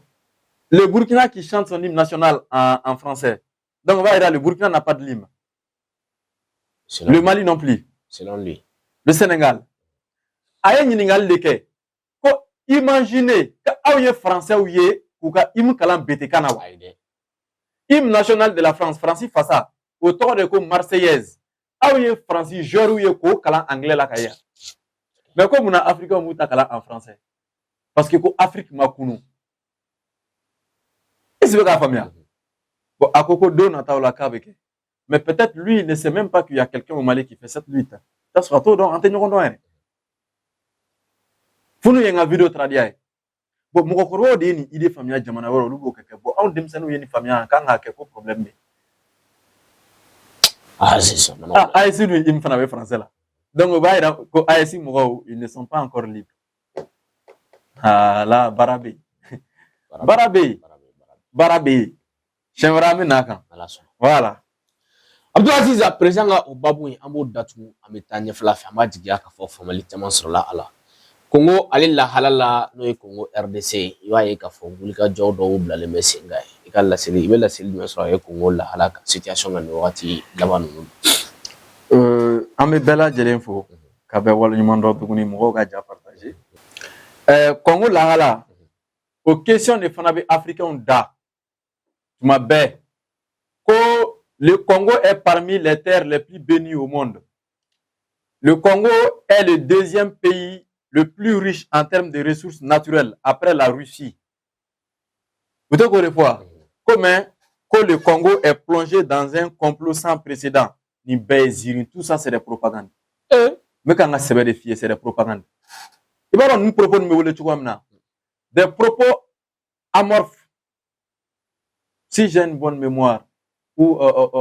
le Burkina qui chante son hymne national en français. Donc on va dire le Burkina n'a pas de l'hymne. Selon Le Mali non plus. Selon lui. Le Sénégal. A ye ɲininkali de kɛ ko Imaginez ka aw ye Français ye k'u ka hymne kalan bété kan na wa? Hymne national de la France, Faransi fasa, o tɔgɔ de ko Marseillaise. Aw ye Faransi joueurs ye k'o kalan anglais la ka ye. Mais ko munna Africains b'u ta kalan en français? Parce que ko Afrique ma kunu. Est-ce que k'a faamuya? Bon, a ko ko don nataw la k'a bɛ kɛ. Mais peut-être lui, il ne sait même pas qu'il y a quelqu'un au Mali qui fait cette lutte. T'a sɔrɔ a t'o dɔn, an tɛ ɲɔgɔn dɔn yɛrɛ. Funu ye n ka vidéo traduit a ye. Bon, mɔgɔkɔrɔbaw de ye nin idée faamuya jamana wɛrɛ, olu b'o kɛ. Bon, anw denmisɛnninw ye nin faamuya, an kan k'a kɛ ko problème bɛ yen. Ah, c'est ça. Ah, AES dun hymne fana bɛ français la. Donc o b'a yira ko AES mɔgɔw, ils ne sont pas encore libres. Ah là, baara bɛ yen. Baara bɛ yen. Baara bɛ yen. Siɲɛ wɛrɛ an bɛ n'a kan. Voilà. Abdulaziz, président ka o babu in, an b'o datugu, an bɛ taa ɲɛfɛla fɛ. An b'a jigiya k'a fɔ faamuyali caman sɔrɔla a la. Kongo ale lahala la, n'o ye Kongo RDC, i b'a ye k'a fɔ wulikajɔ dɔw bilalen bɛ sen kan. I ka laseli, i bɛ laseli jumɛn sɔrɔ a ye Kongo lahala kan, situation kan, nin wagati laban ninnu? An bɛ bɛɛ lajɛlen fo ka bɛɛ waleɲuman dɔn tuguni, mɔgɔw ka ja partager. Kongo lahala, o question de fana bɛ Africains da tuma bɛɛ ko le Congo est parmi les terres les plus bénies au monde. Le Congo est le deuxième pays le plus riche en termes de ressources naturelles après la Russie. Vous avez fois, comment que le Congo est plongé dans un complot sans précédent. Ni bɛɛ, tout ça, c'est des propagandes. Mais quand on a des filles, c'est des propagandes. I b'a dɔn ninnu propos ninnu bɛ wele cogoya min na, des propos amorphes. Si j'ai une bonne mémoire, ou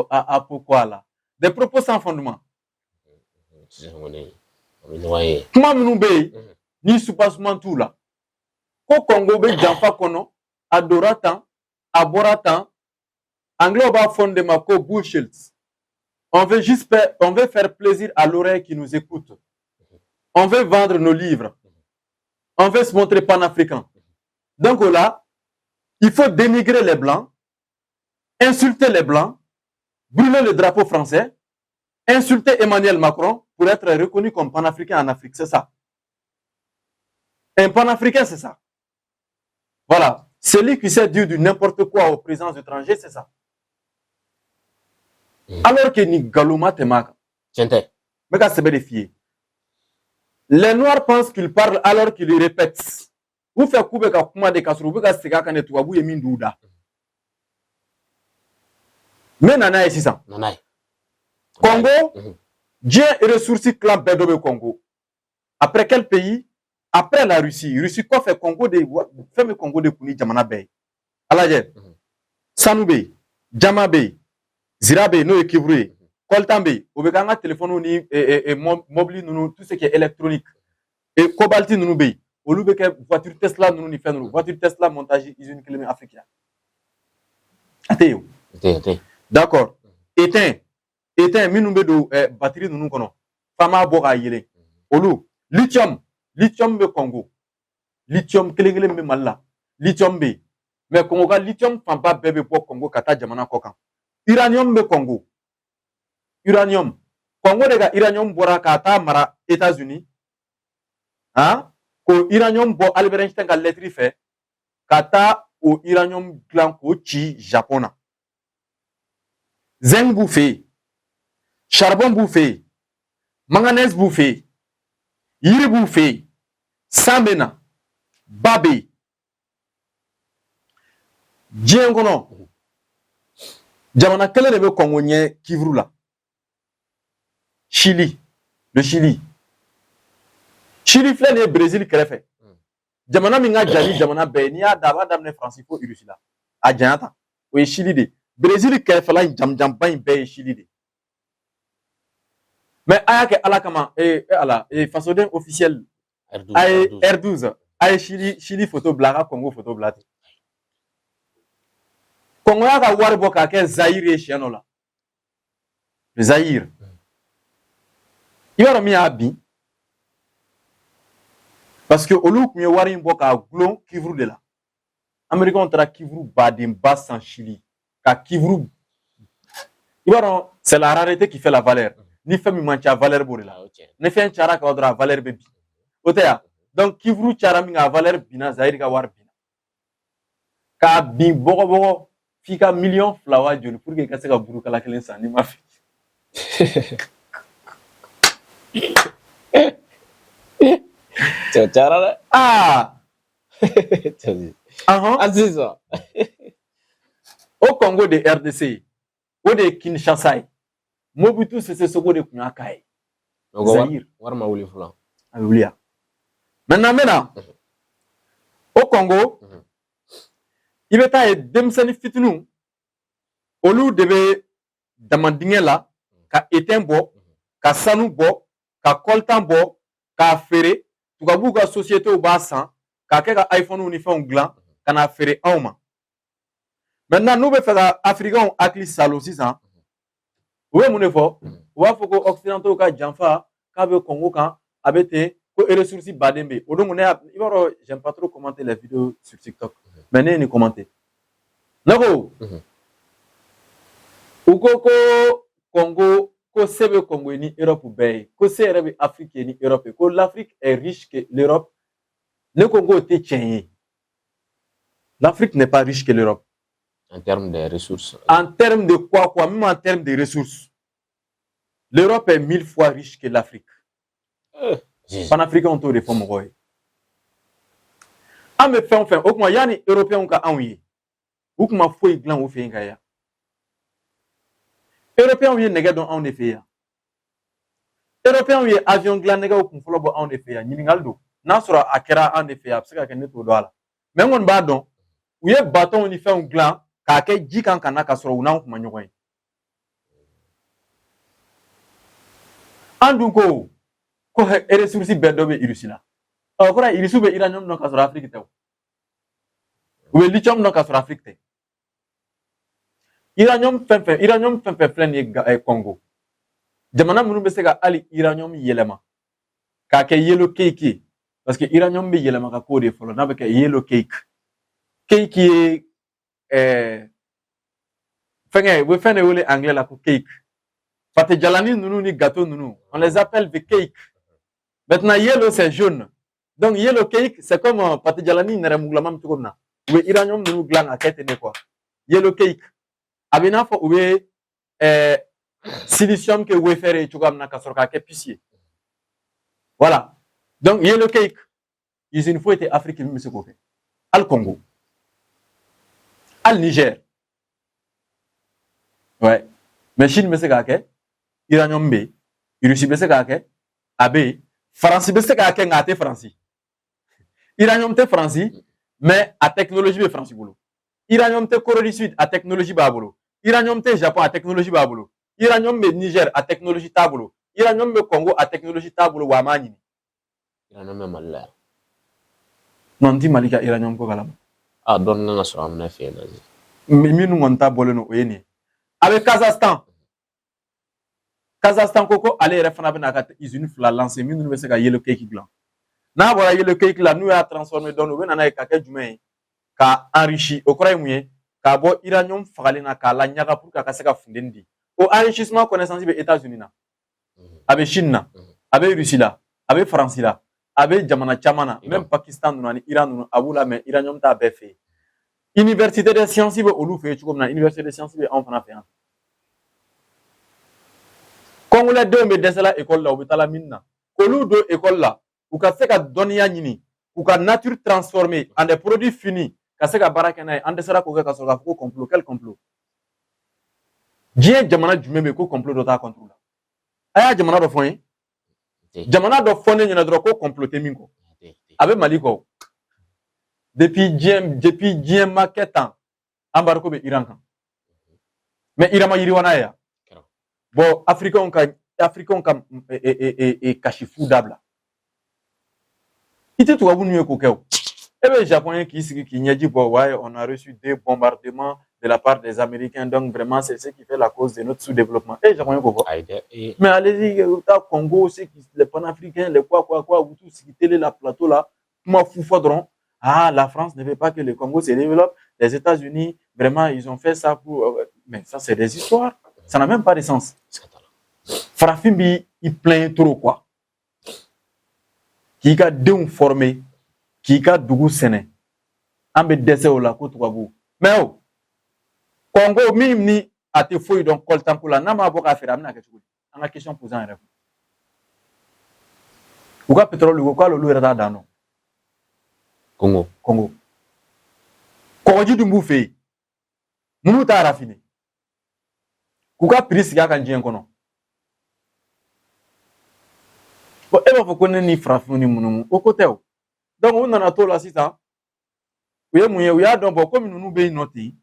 à pourquoi là, des propos sans fondement. Kuma minnu bɛ yen ni soubassement t'u la, ko Congo bɛ janfa kɔnɔ, a donna tan, a bɔra tan, anglais b'a fɔ nin de ma ko bullshit. On veut juste faire, on veut faire plaisir à l'oreille qui nous écoute. On veut vendre nos livres. On veut se montrer panafricain. Donc là, il faut dénigrer les Blancs, insulter les Blancs, brûler le drapeau français, insulter Emmanuel Macron pour être reconnu comme panafricain en Afrique. C'est ça. Un panafricain, c'est ça. Voilà. Celui qui sait dire du n'importe quoi aux présidents étrangers, c'est ça. Alors que ni galoma tɛmɛ. Mais quand c'est vérifié. Les Noirs pensent qu'ils parlent alors qu'ils répètent. U fɛ k'u bɛ ka kuma de ka sɔrɔ u bɛ ka segin a kan de, tubabu ye min d'u da. N bɛ na n'a ye sisan. Congo, diɲɛ ressources clan bɛɛ dɔ bɛ Congo. Après quel pays? Après la Russie. Russie kɔfɛ, Congo de fɛn bɛ, Congo de kun ni jamana bɛɛ ye. A lajɛ. Sanu bɛ yen, jama bɛ yen, zira bɛ yen n'o ye cuivre ye, coltan bɛ yen, o bɛ k'an ka téléphone ni mobili ninnu, tout ce qui est électronique. Et cobalt ninnu bɛ yen, olu bɛ kɛ voiture Tesla ninnu ni fɛn ninnu. Voiture Tesla montage usine kelen bɛ Afrique yan. A tɛ yen o. D'accord. Étain, étain minnu bɛ don batterie ninnu kɔnɔ, f'an b'a bɔ k'a yelen. Olu, lithium, lithium bɛ Congo. Lithium kelen kelen bɛ Mali la. Lithium bɛ yen. Mais Congo ka lithium fanba bɛɛ bɛ bɔ Congo ka taa jamana kɔ kan. Uranium bɛ Congo. Uranium. Congo de ka uranium bɔra ka taa mara États-Unis. Han? Ko uranium bɔ Albert Einstein ka lettre fɛ ka taa o uranium dilan k'o ci Japon na. Zinc b'u fɛ yen. Charbon b'u fɛ yen. Manganèse b'u fɛ yen. Yiri b'u fɛ yen. San bɛ na. Ba bɛ yen. Diɲɛ kɔnɔ, jamana kelen de bɛ Congo ɲɛ cuivre la. Chili, le Chili. Chili filɛ nin ye Brésil kɛrɛfɛ. Jamana min ka jan ni jamana bɛɛ ye, n'i y'a da, a b'a daminɛ Faransi fo Russie la. A janya ta. O ye Chili de ye. Brésil kɛrɛfɛla in jamujanba in bɛɛ ye Chili de ye. Mais a y'a kɛ Ala kama, Ala, fasoden officiel, a ye R12, a ye Chili photo bila, a ka Congo photo bila ten. Congo y'a ka wari bɔ k'a kɛ Zaïre ye siɲɛ dɔ la. Zaïre. I b'a dɔn min y'a bin? Parce que olu tun ye wari in bɔ k'a gulon cuivre de la. Américains taara cuivre badenba san Chili. Ka cuivre, i b'a dɔn, c'est la rareté qui fait la valeur. Ni fɛn min man ca, valeur b'o de la. Ni fɛn cayara ka ban dɔrɔn, a valeur bɛ bin. O tɛ yan. Donc cuivre cayara min kɛ, a valeur binna, Zaïre ka wari binna. K'a bin bɔgɔbɔgɔ f'i ka miliyɔn 2 wa joli pour que i ka se ka burukala kelen san n'i ma fili. Cɛ cayara dɛ. Aa. A sisan. O Congo de RDC, o de ye Kinshasa ye. Mobutu Sese Seko de tun y'a k'a ye. Zaïre. Wari ma wuli fɔlɔ. A bɛ wuli yan. Maintenant n bɛ na o Congo, i bɛ taa ye denmisɛnnin fitininw, olu de bɛ damandingɛ la ka étain bɔ, ka sanu bɔ, ka coltan bɔ, k'a feere. Tubabuw ka sociétéw b'a san k'a kɛ ka iPhone ni fɛnw dilan ka n'a feere anw ma. Maintenant n'u bɛ fɛ ka Africains hakili salo sisan, u bɛ mun de fɔ? U b'a fɔ ko occidentaux ka janfa k'a bɛ Congo kan, a bɛ ten, ko ressources baden bɛ yen. O don ne y'a, i b'a dɔn, j'aime pas trop commenter les vidéos sur TikTok, mais ne ye nin commenter. Ne ko u ko ko Congo, ko se bɛ Congo ye ni Europe bɛɛ ye, ko se yɛrɛ bɛ Afrique ye ni Europe ye, ko l'Afrique est riche que l'Europe. Ne ko k'o tɛ tiɲɛ ye. L'Afrique n'est pas riche que l'Europe. En termes de ressources. En termes de quoi, quoi, même en termes de ressources. L'Europe est 1000 fois riche que l'Afrique. Panafricains t'o de fɔ mɔgɔw ye. An bɛ fɛn o fɛn, o tuma yanni Européens ka anw ye, u tun ma foyi dilan u fɛ yen ka yan. Européens ye nɛgɛ dɔn anw de fɛ yan. Européens ye avion dilan nɛgɛw kun fɔlɔ bɔ anw de fɛ yan. Ɲininkali don. N'a sɔrɔ a kɛra anw de fɛ yan, a bɛ se ka kɛ ne t'o dɔn a la. Mais n kɔni b'a dɔn, u ye bateaux ni fɛnw dilan k'a kɛ ji kan ka na ka sɔrɔ u n'anw kun ma ɲɔgɔn ye. An dun ko ko ressource bɛɛ dɔ bɛ Irisi la. Ɔ kɔrɔ ye Irisiw bɛ uranium dɔn ka sɔrɔ Afiriki tɛ o. U bɛ lithium dɔn ka sɔrɔ Afiriki tɛ. Uranium fɛn fɛn, uranium fɛn fɛn filɛ nin ye Congo. Jamana minnu bɛ se ka hali uranium yɛlɛma k'a kɛ yellow cake ye, parce que uranium bɛ yɛlɛma ka k'o de fɔlɔ, n'a bɛ kɛ yellow cake. Cake ye fɛngɛ, u bɛ fɛn de wele anglais la ko cake. Pâté jalani ninnu ni gâteau ninnu, on les appelle des cakes. Maintenant yellow, c'est jaune. Donc yellow cake, c'est comme pâté jalani nɛrɛmugulama bɛ cogo min na. U bɛ uranium ninnu dilan ka kɛ ten de quoi. Yellow cake. A bɛ i n'a fɔ u bɛ silicium kɛ wafer ye cogoya min na ka sɔrɔ k'a kɛ puce ye. Voilà. Donc yellow cake, usine foyi tɛ Afrique min bɛ se k'o kɛ. Hali Congo. Hali Niger. Ouais. Mais Chine bɛ se k'a kɛ, uranium bɛ yen, Russie bɛ se k'a kɛ, a bɛ yen, Faransi bɛ se k'a kɛ nka a tɛ Faransi. Uranium tɛ Faransi, mais a technologie bɛ Faransi bolo. Uranium tɛ Corée du Sud, a technologie b'a bolo. Uranium tɛ Japon, a technologie b'a bolo. Uranium bɛ Niger, a technologie t'a bolo. Uranium bɛ Congo, a technologie t'a bolo, wa a m'a ɲini. Uranium bɛ Mali la yan. Non, n ti Mali ka uranium ko kalama. A dɔɔnin nana sɔrɔ an fana fɛ yen nɔ. Minnu kɔni ta bɔlen don, o ye nin ye. A bɛ Kazakhstan. Kazakhstan ko ko ale yɛrɛ fana bɛna a ka usine 2 lancer minnu bɛ se ka yellow cake dilan. N'a bɔra yellow cake la, n'u y'a transformer dɔɔnin, u bɛ na n'a ye k'a kɛ jumɛn ye? K'a enrichi. O kɔrɔ ye mun ye? K'a bɔ uranium fagalen na k'a laɲaga pour que a ka se ka funteni di. O enrichissement connaissance bɛ États-Unis na, a bɛ Chine na, a bɛ Russie la, a bɛ Faransi la, a bɛ jamana caman na, même Pakistan ninnu ani Iran ninnu a b'u la, mais uranium t'a bɛɛ fɛ yen. Université des sciences bɛ olu fɛ yen cogo min na, université des sciences bɛ anw fana fɛ yan. Congolais denw bɛ dɛsɛ la école la, u bɛ taa la mine na. K'olu don école la, u ka se ka dɔnniya ɲini, k'u ka nature transformer en des produits finis, ka se ka baara kɛ n'a ye. An dɛsɛra k'o kɛ ka sɔrɔ k'a fɔ ko complot. Quel complot? Diɲɛ jamana jumɛn bɛ yen ko complot dɔ t'a contre la? A y'a jamana dɔ fɔ n ye. Jamana dɔ fɔ ne ɲɛna dɔrɔn ko complot tɛ min kɔ. A bɛ Mali kɔ. Depuis diɲɛ ma kɛ tan, embargo bɛ Iran kan. Mais Iran ma yiriwa n'a ye yan. Bon, Africains ka kasi fu dabila. I tɛ tubabu ninnu ye k'o kɛ o. E bɛ Japon ye k'i sigi k'i ɲɛji bɔ, ouais, on a reçu 2 bombardements de la part des Américains, donc vraiment c'est ce qui fait la cause de notre sous-développement. E Japon ye k'o fɔ. Mais allez-y, taa Congo, c'est les panafricains, les quoi quoi quoi, u t'u sigi télé la, plateau la, kuma fu fɔ dɔrɔn. Ah, la France ne veut pas que le Congo se développe. Les États-Unis, vraiment, ils ont fait ça pour... Mais ça, c'est des histoires. Ça n'a même pas de sens. Farafin b'i plaint trop, quoi. K'i ka denw former, k'i ka dugu sɛnɛ, an bɛ dɛsɛ o la ko tubabu. Mais o Kɔngo min ni a tɛ foyi dɔn coltan ko la, n'a m'a bɔ k'a feere, a bɛna kɛ cogo di? An ka question poser an yɛrɛ kun. U ka pétrole ko k'ale olu yɛrɛ t'a dan dɔn. Congo. Congo. Kɔgɔji dun b'u fɛ yen. Minnu t'a raffiner. K'u ka prix sigi a kan diɲɛ kɔnɔ. Bon, e b'a fɔ ko ne ni farafinw ni munumunu, o ko tɛ o. Donc u nana t'o la sisan, u ye mun ye? U y'a dɔn, bɔn, komi ninnu bɛ yen nɔ ten,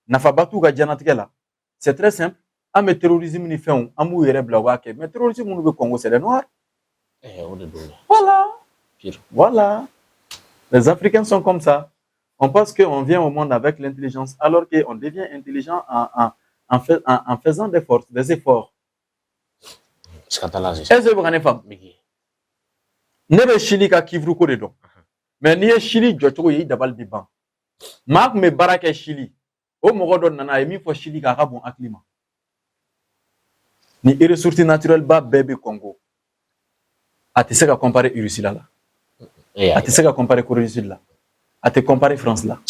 nafaba t'u ka diɲɛnatigɛ la. C'est très simple, an bɛ terrorisme ni fɛnw, an b'u yɛrɛ bila u b'a kɛ. Mais terrorisme minnu bɛ Congo, c'est des noirs. Eh, o de don dɛ. Voilà. Pire. Voilà. Les Africains sont comme ça. On pense qu'on vient au monde avec l'intelligence, alors qu'on devient intelligent en faisant des efforts. Siga t'a la sisan. Est-ce que bɛ ka ne faamu? Miki. Ne bɛ Chili ka cuivre ko de dɔn. Mais n'i ye Chili jɔcogo ye, i dabali bɛ ban. Maa tun bɛ baara kɛ Chili. O mɔgɔ dɔ nana, a ye min fɔ Chili kan, a ka bon hakili ma. Ni ressources naturelles ba bɛɛ bɛ Congo. A tɛ se ka comparer Russie la. Eh, A tɛ se ka comparer Corée du Sud la. A tɛ comparer France la.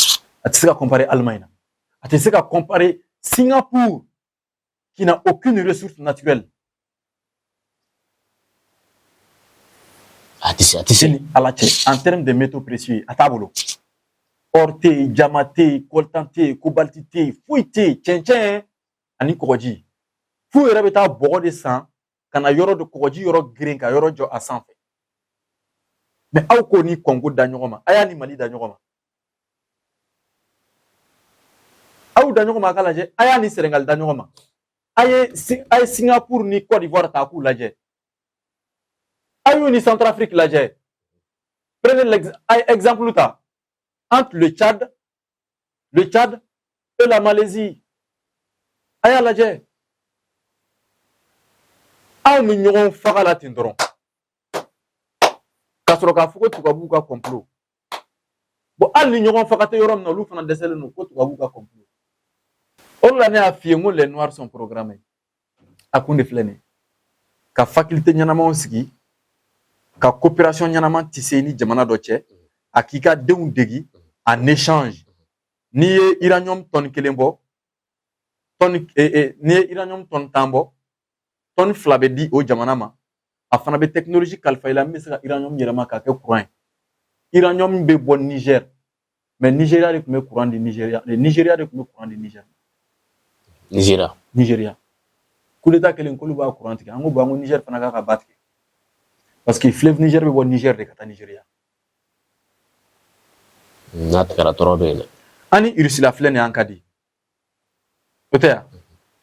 A tɛ se ka comparer Allemagne la. A tɛ se ka comparer Singapour qui n'a aucune ressource naturelle. A tɛ se, a tɛ se. Ni Ala cɛ, en termes de métaux précieux, a t'a bolo. Or tɛ yen, diamant tɛ yen, coltan tɛ yen, cobalt tɛ yen, foyi tɛ yen, cɛncɛn ani kɔgɔji. F'u yɛrɛ bɛ taa bɔgɔ de san ka na yɔrɔ dɔ kɔgɔji yɔrɔ geren ka yɔrɔ jɔ a sanfɛ. Mais aw k'o ni Congo da ɲɔgɔn ma, a y'a ni Mali da ɲɔgɔn ma. Aw da ɲɔgɔn ma a k'a lajɛ, a y'a ni Sénégal da ɲɔgɔn ma. A ye Singapour ni Côte d'Ivoire ta k'u lajɛ. A y'u ni Centrafrique lajɛ. Prenez l'exemple ta entre le Tchad et la Malaisie. A y'a lajɛ. Anw bɛ ɲɔgɔn faga la ten dɔrɔn. Ka sɔrɔ k'a fɔ ko tubabuw ka complot. Bon, hali ni ɲɔgɔn faga tɛ yɔrɔ min na, olu fana dɛsɛlen don ko tubabuw ka complot. O de la ne y'a f'i ye n ko les noirs sont programmés. A kun de filɛ nin ye. Ka faculté ɲɛnamaw sigi, ka coopération ɲɛnama tisser ni jamana dɔ cɛ, a k'i ka denw degi en échange. N'i ye uranium tɔni 1 bɔ, tɔni n'i ye uranium tɔni 10 bɔ, tɔni 2 bɛ di o jamana ma. A fana bɛ technologie kalifa i la min bɛ se ka uranium yɛlɛma k'a kɛ courant ye. Uranium bɛ bɔ Niger, mais Nigeria de tun bɛ courant di Nigeria, Nigeria de tun bɛ courant di Niger. Nigeria. Nigeria. Coup d'état kelen k'olu b'a courant tigɛ. An ko bon, an ko Niger fana k'a ka ba tigɛ. Parce que fleuve Niger bɛ bɔ Niger de ka taa Nigeria. N'a tigɛra, tɔɔrɔ bɛ yen dɛ. An ni Russie la filɛ nin ye, an ka di. O tɛ yan.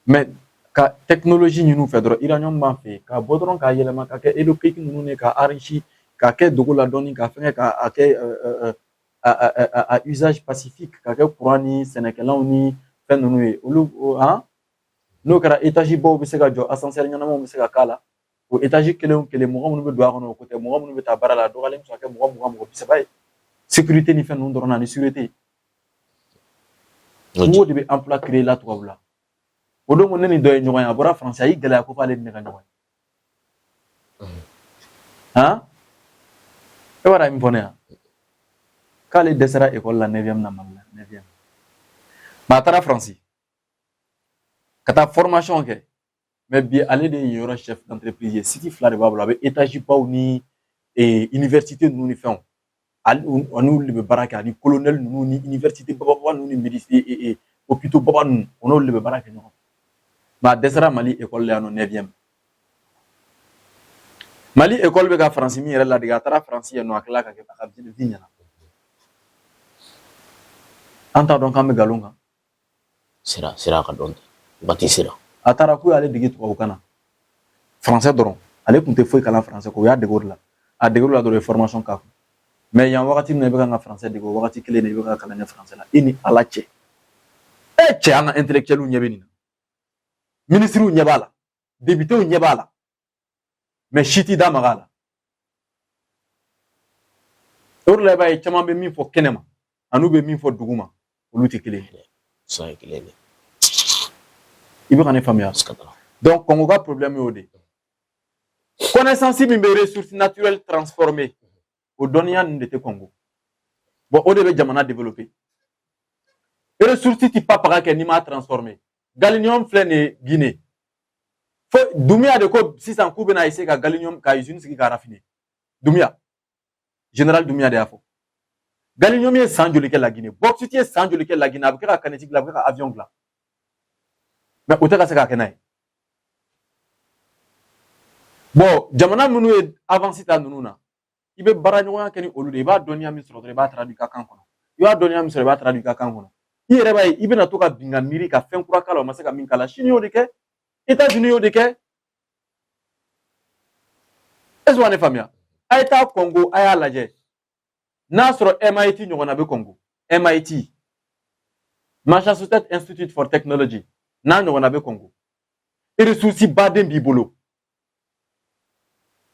Mais ka technologie ɲini u fɛ dɔrɔn, uranium b'an fɛ yen, k'a bɔ dɔrɔn k'a yɛlɛma ka kɛ électrique ninnu ye, k'a enrichi, k'a kɛ dogo la dɔɔni, k'a fɛngɛ k'a kɛ à usage pacifique, k'a kɛ courant ni sɛnɛkɛlaw ni fɛn ninnu ye. Olu han n'o kɛra, étage baw bɛ se ka jɔ, ascenseur ɲɛnamaw bɛ se ka k'a la. O étage kelen o kelen, mɔgɔ minnu bɛ don a kɔnɔ, o ko tɛ, mɔgɔ minnu bɛ taa baara la, a dɔgɔyalen bɛ se ka kɛ mɔgɔ 20, mɔgɔ 30 ye. Sécurité ni fɛn ninnu dɔrɔn na ni sûreté. N k'o de bɛ emploi créer la tubabu la. O don ko ne ni dɔ ye ɲɔgɔn ye, a bɔra Faransi, a y'i gɛlɛya ko f'ale ni ne ka ɲɔgɔn ye. Han? E b'a dɔn a ye min fɔ ne ye k'ale dɛsɛra école la 9e na Mali la, 9e. Mais a taara Faransi ka taa formation kɛ. Mais bi ale de ye yɔrɔ chef d'entreprise ye, site fila de b'a bolo, a bɛ étage baw ni université ninnu ni fɛnw. Ale n'olu de bɛ baara kɛ, ani colonel ninnu ni université bababa ninnu ni médecin hôpitaux baba ninnu, o n'olu de bɛ baara kɛ ɲɔgɔn fɛ. Mais a dɛsɛra Mali école la yan nɔ 9e. Mali école bɛ ka Faransi min yɛrɛ ladege, a taara Faransi yen nɔ, a tilala ka kɛ a ka vie ɲɛna. An t'a dɔn k'an bɛ nkalon kan. Sira sira ka dɔn waati sera. A taara k'u y'ale dege tubabukan na. Français dɔrɔn. Ale tun tɛ foyi kalan français kɔ, u y'a dege o de la. A dege o la dɔrɔn, u ye formation k'a kun. Mais yan wagati min na i bɛ ka français dege, o wagati kelen de i bɛ ka kalan kɛ français la. I ni Ala cɛ. E cɛ, an ka intellectuels ɲɛ bɛ nin na. Ministres ɲɛ b'a la. Députés ɲɛ b'a la. Mais si t'i da maga a la. O de la i b'a ye caman bɛ min fɔ kɛnɛma an'u bɛ min fɔ dugu ma, olu tɛ kelen ye. San ye kelen de. I bɛ ka ne faamuya? Donc Congo ka problème y'o de ye. Connaissance min bɛ ressources naturelles transformées. O dɔnniya ninnu de tɛ Kɔngo. Bon, o de bɛ jamana développer. Ressource ti papaga kɛ n'i m'a transformer. Gallium filɛ nin ye Guinée. Fo Doumbouya de ko sisan k'u bɛna essayer ka gallium ka usine sigi k'a raffiner. Doumbouya, général Doumbouya de y'a fɔ. Gallium ye san joli kɛ La Guinée? Bauxite ye san joli kɛ La Guinée? A bɛ kɛ ka canette dilan, a bɛ kɛ ka avion dilan. Mais o tɛ ka se k'a kɛ n'a ye. Bon, jamana minnu ye avance ta ninnu na, i bɛ baara ɲɔgɔnya kɛ ni olu de ye. I b'a dɔnniya min sɔrɔ dɔrɔn, i b'a traduit i ka kan kɔnɔ. I b'a dɔnniya min sɔrɔ, i b'a traduit i ka kan kɔnɔ. I yɛrɛ b'a ye, i bɛna to ka bin ka miiri ka fɛn kura k'a la, o ma se ka min k'a la. Chine y'o de kɛ, États-Unis y'o de kɛ. Est-ce que ne faamuya? A ye taa Congo, a y'a lajɛ n'a sɔrɔ MIT ɲɔgɔnna bɛ Congo. MIT, Massachusetts Institute for Technology, n'a ɲɔgɔnna bɛ Congo. Ressource baden b'i bolo.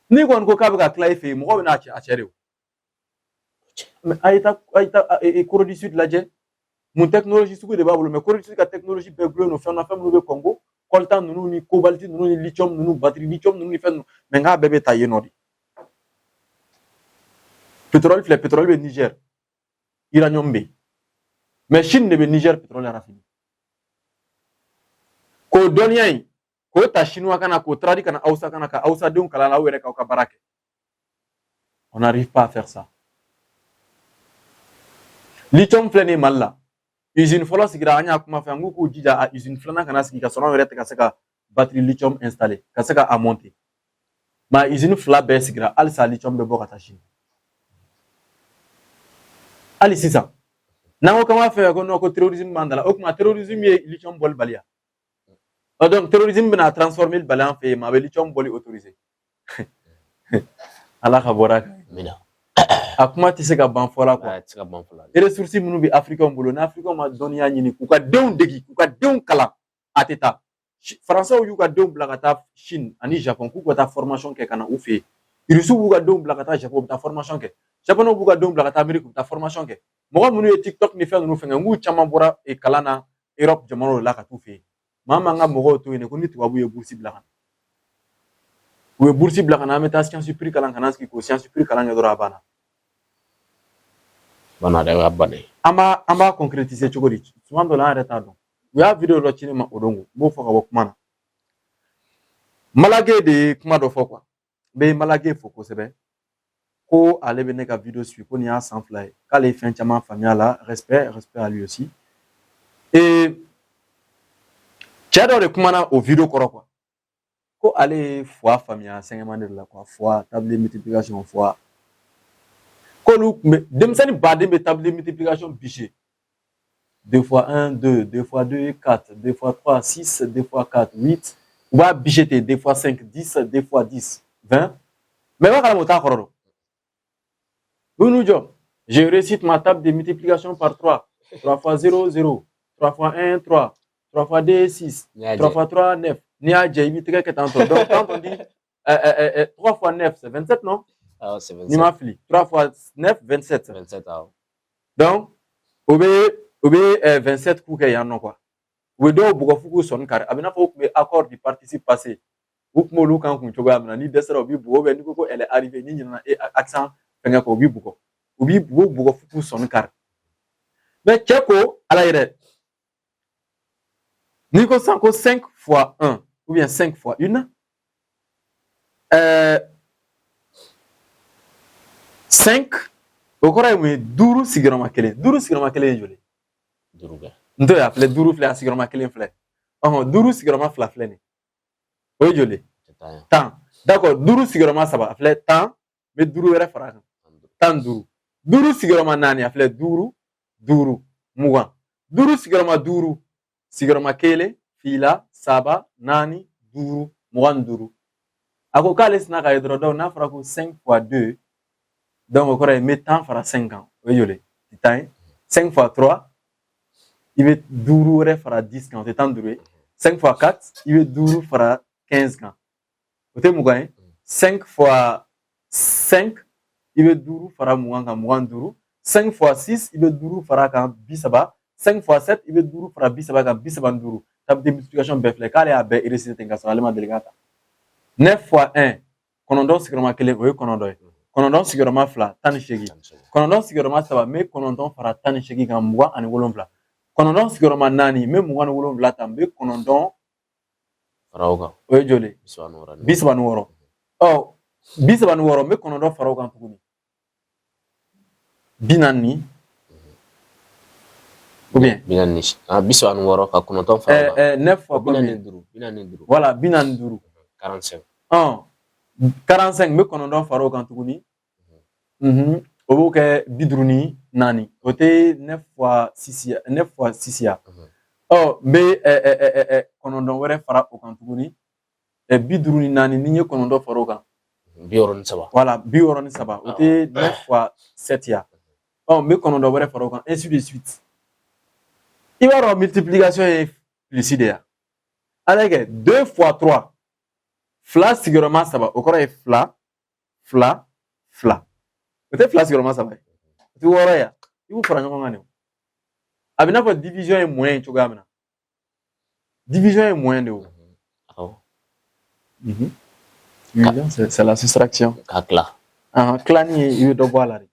N'i kɔni ko k'a bɛ ka tila i fɛ yen, mɔgɔ bɛ n'a cɛ a cɛ de o. Mais a ye taa Corée du Sud lajɛ. Mun technologie sugu de b'a bolo? Mais Corée du Sud ka technologie bɛɛ gulonnen don fɛn na, fɛn minnu bɛ Congo, coltan ninnu ni cobalt ninnu ni lithium ninnu, batterie lithium ninnu ni fɛn ninnu. Mais n k'a bɛɛ bɛ ta yen nɔ de. Pétrole filɛ, pétrole bɛ Niger, uranium bɛ yen. Mais Chine de bɛ Niger pétrole raffiner. K'o dɔnniya in k'o ta chinois kana, k'o traduit ka na Hausa kana, ka Hausa denw kalan aw yɛrɛ k'aw ka baara kɛ. On n'arrive pas à faire ça. Lithium filɛ nin ye Mali la. Usine fɔlɔ sigira, an y'a kuma fɛ, an k'u k'u jija a usine filanan kana sigi ka sɔrɔ anw yɛrɛ tɛ ka se ka batterie lithium installer, ka se ka a monter. Mais usine fila bɛɛ sigira, halisa lithium bɛ bɔ ka taa Chine. Hali sisan n'an ko k'an b'a fɛ ko non, ko terrorisme b'an da la, o tuma terrorisme ye lithium bɔli bali ya? Donc terrorisme bɛna transformer bali an fɛ yen, mais a bɛ lithium bɔli autoriser. Ala ka bɔra kan. A kuma tɛ se ka ban fɔ la quoi. A tɛ se ka ban fɔ la. Ressources minnu bɛ africain bolo, ni africain ma dɔnniya ɲini k'u ka denw degi, k'u ka denw kalan, a tɛ taa. Faransɛw y'u ka denw bila ka taa Chine ani Japon k'u ka taa formation kɛ ka na u fɛ yen. Irisiw b'u ka denw bila ka taa Japon, u bɛ taa formation kɛ. Japonɛw b'u ka denw bila ka taa Amérique, u bɛ taa formation kɛ. Mɔgɔ minnu ye TikTok ni fɛn ninnu fɛngɛ, n k'u caman bɔra kalan na Europe jamanaw de la ka t'u fɛ yen. Maa m'an ka mɔgɔw to yen ko ni tubabu ye bourse bila ka na, u ye bourse bila ka na, an bɛ taa science pure kalan, ka na sigi k'o science pure kalan kɛ dɔrɔn, a banna. Banna dɛ, o y'a bannen. An b'a concrétiser cogo di? Tuma dɔ la, an yɛrɛ t'a dɔn. U y'a vidéo dɔ ci ne ma o don, n b'o fɔ ka bɔ kuma na. Malage de ye kuma dɔ fɔ quoi. N bɛ Malage fo kosɛbɛ ko ale bɛ ne ka vidéo suit, ko nin y'a san 2 ye, k'ale ye fɛn caman faamuya la. Respect, respect à lui aussi. Et cɛ dɔ de kumana o vidéo kɔrɔ quoi, ko ale ye fois faamuya sɛgɛnman de la quoi, fois, table de multiplication, fois. K'olu tun bɛ denmisɛnnin baden bɛ table de multiplication bûcher. 2 fois 1, 2, 2 fois 2, 4, 2 fois 3, 6, 2 fois 4, 8. U b'a bûcher ten, 2 fois 5, 10, 2 fois 10, 20. Mais i b'a kalama o t'a kɔrɔ dɔn. U n'u jɔ. Je récite ma table de multiplication par 3. 3 fois 0, 0. 3 fois 1, 3. 3 fois 2, 6. 3 fois 3, 9. N'i y'a jɛ, i b'i tɛgɛ kɛ tan tɔ. Donc quand on dit 3 fois 9, c'est 27, non? Ah, c'est 27. N'i ma fili. 3 fois 9, 27. 27, awɔ. Donc, o bɛ 27 k'u kɛ yan nɔ quoi. U bɛ dɔw bugɔ f'u k'u sɔnni kari. A bɛ n'a fɔ u tun bɛ accord du participe passé. U tun b'olu kan kun cogoya min na, n'i dɛsɛra u b'i bugɔ, ou n'i ko ko elle est arrivée, n'i ɲinɛna e accent fɛngɛ kɔ, u b'i bugɔ. U b'u bugɔ f'u k'u sɔnni kari. Mais cɛ ko ala yɛrɛ. N'i ko sisan ko 5 fois 1 ou bien 5 fois 1, 5 o kɔrɔ ye mun ye? Duuru sigiyɔrɔma kelen. Duuru sigiyɔrɔma kelen ye joli? Duuru kɛ. N t'o ye, a filɛ, duuru filɛ, a sigiyɔrɔma kelen filɛ. Ɔhɔn, duuru sigiyɔrɔma fila filɛ nin ye. O ye joli? 10. 10. D'accord, duuru sigiyɔrɔma saba, a filɛ, 10, n bɛ duuru wɛrɛ fara a kan. 15. Duuru sigiyɔrɔma naani, a filɛ, duuru, duuru, 20. Duuru sigiyɔrɔma duuru, sigiyɔrɔma kelen, fila, saba, naani, duuru, 25. A ko k'ale sina k'a ye dɔrɔn, donc n'a fɔra ko 5 fois 2, donc o kɔrɔ ye n bɛ 10 fara 5 kan, o ye joli? 10 ye. 5 fois 3, i bɛ duuru wɛrɛ fara 10 kan, o tɛ 15 ye. 5 fois 4, i bɛ duuru fara 15 kan, o tɛ 20 ye. 5 fois 5, i bɛ duuru fara 20 kan, 25. 5 fois 6, i bɛ duuru fara kan, 30. 5 fois 7, i bɛ duuru fara 30 kan, 35. Table de multiplication bɛɛ filɛ, k'ale y'a bɛɛ réciter ten ka sɔrɔ ale ma deli k'a ta. 9 fois 1, 9 sigiyɔrɔma kelen, o ye 9 ye. 9 sigiyɔrɔma 2, 18. 9 sigiyɔrɔma 3, n bɛ 9 fara 18 kan, 27. 9 sigiyɔrɔma 4, n bɛ 27 ta, n bɛ 9 fara o kan. O ye joli ye? 36. 36. Ɔ, 36, n bɛ 9 fara o kan tuguni, 40, ou bien 40, ah, 36 ka 9 fara o kan. 9 fois 45, 45. Voilà, 45. 45. Ɔn, 45, n bɛ 9 fara o kan tuguni, o b'o kɛ 54. O tɛ 9 fois 6 ya? 9 fois 6 ya. Ɔ, n bɛ 9 wɛrɛ fara o kan tuguni, 54, ni n ye 9 fara o kan, 63. Voilà, 63, o tɛ 9 fois 7 ya? Ɔ, n bɛ 9 wɛrɛ fara o kan, ainsi de suite. I b'a dɔn multiplication ye plus de ya. Ala kɛ 2 fois 3, 2 sigiyɔrɔma 3, o kɔrɔ ye 2 2 2. O tɛ 2 sigiyɔrɔma 3 ye? O tɛ 6 ya? I b'u fara ɲɔgɔn kan de. A bɛ n'a fɔ division ye moins ye cogoya min na, division ye moins de o. Awɔ. Division, c'est la soustraction. Ka tila. Tilani ye i bɛ dɔ bɔ a la de.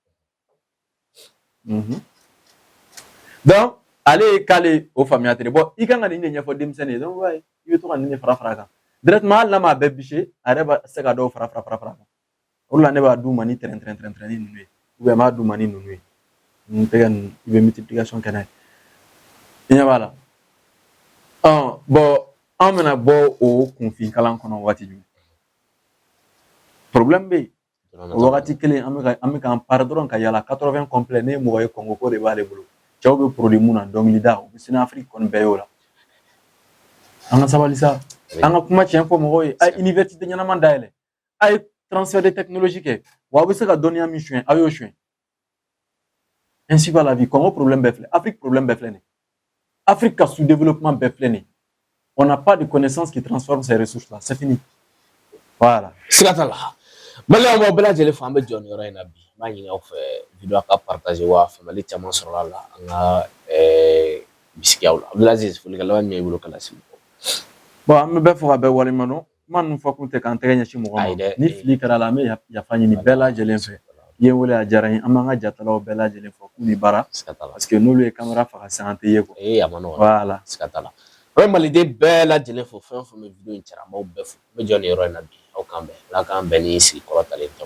Donc ale ye k'ale o faamuya ten de. Bon, i kan ka nin de ɲɛfɔ denmisɛnnin ye. Donc i bɛ to ka nin de fara fara a kan directement. Hali n'a m'a bɛɛ bise, a yɛrɛ bɛ se ka dɔw fara fara fara fara kan. O de la ne b'a d'u ma ni tɛrɛn tɛrɛn tɛrɛn tɛrɛn ninnu ye, ou bien n b'a d'u ma ni ninnu ye, n tɛgɛ ninnu, i bɛ multiplication kɛ n'a ye. I ɲɛ b'a la. Ɔn, bon, an bɛna bɔ o kunfin kalan kɔnɔ waati jumɛn? Problème bɛ yen. O wagati kelen, an bɛ k'an pari dɔrɔn ka yala 80 complet. Ne ye mɔgɔ ye, Kɔngo ko de b'ale bolo. Cɛw bɛ produit mun na, dɔnkilida, u bɛ sini Afiriki kɔni bɛɛ y'o la. An ka sabali sa, an ka kuma tiɲɛ fɔ mɔgɔw ye. A ye université ɲɛnama dayɛlɛ, a ye transfert de technologie kɛ, wa aw bɛ se ka dɔnniya min suɲɛ, aw y'o suɲɛ. Ainsi va la vie. Congo problème bɛɛ filɛ, Afrique problème bɛɛ filɛ nin ye, Afrique ka sous-développement bɛɛ filɛ nin ye. On n'a pas de connaissances qui transforment ces ressources là, c'est fini, voilà. Siga t'a la. Maliyɛnw, b'aw bɛɛ lajɛlen fo. An bɛ jɔ nin yɔrɔ in na bi. N b'a ɲini aw fɛ, vidéo ka partager, wa faamuyali caman sɔrɔ a la. An ka bisikiyaw la. Abdulaziz, folikan laban jumɛn b'i bolo ka lase mɔgɔw? Bon, an bɛ bɛɛ fo ka bɛɛ waleɲuman dɔn. Kuma ninnu fɔ kun tɛ k'an tɛgɛ ɲɛsin mɔgɔ Ayi ma. dɛ. Ni fili kɛra la, an bɛ yafa ɲini bɛɛ lajɛlen fɛ. I ye n wele, a diyara n ye. An b'an ka jatalaw bɛɛ lajɛlen fɔ k'u ni baara, Siga t'a la. parce que n'olu ye caméra faga sisan, an tɛ ye quoi. Ee, a ma nɔgɔn. Voilà. Siga t'a la. An bɛ maliden bɛɛ lajɛlen fo, fɛn o fɛn bɛ vidéo in cɛra, an b'aw bɛɛ fo. N bɛ jɔ nin yɔrɔ in na bi. Aw k'an bɛn, Ala k'an bɛn ni sigi kɔrɔtalen tɛ.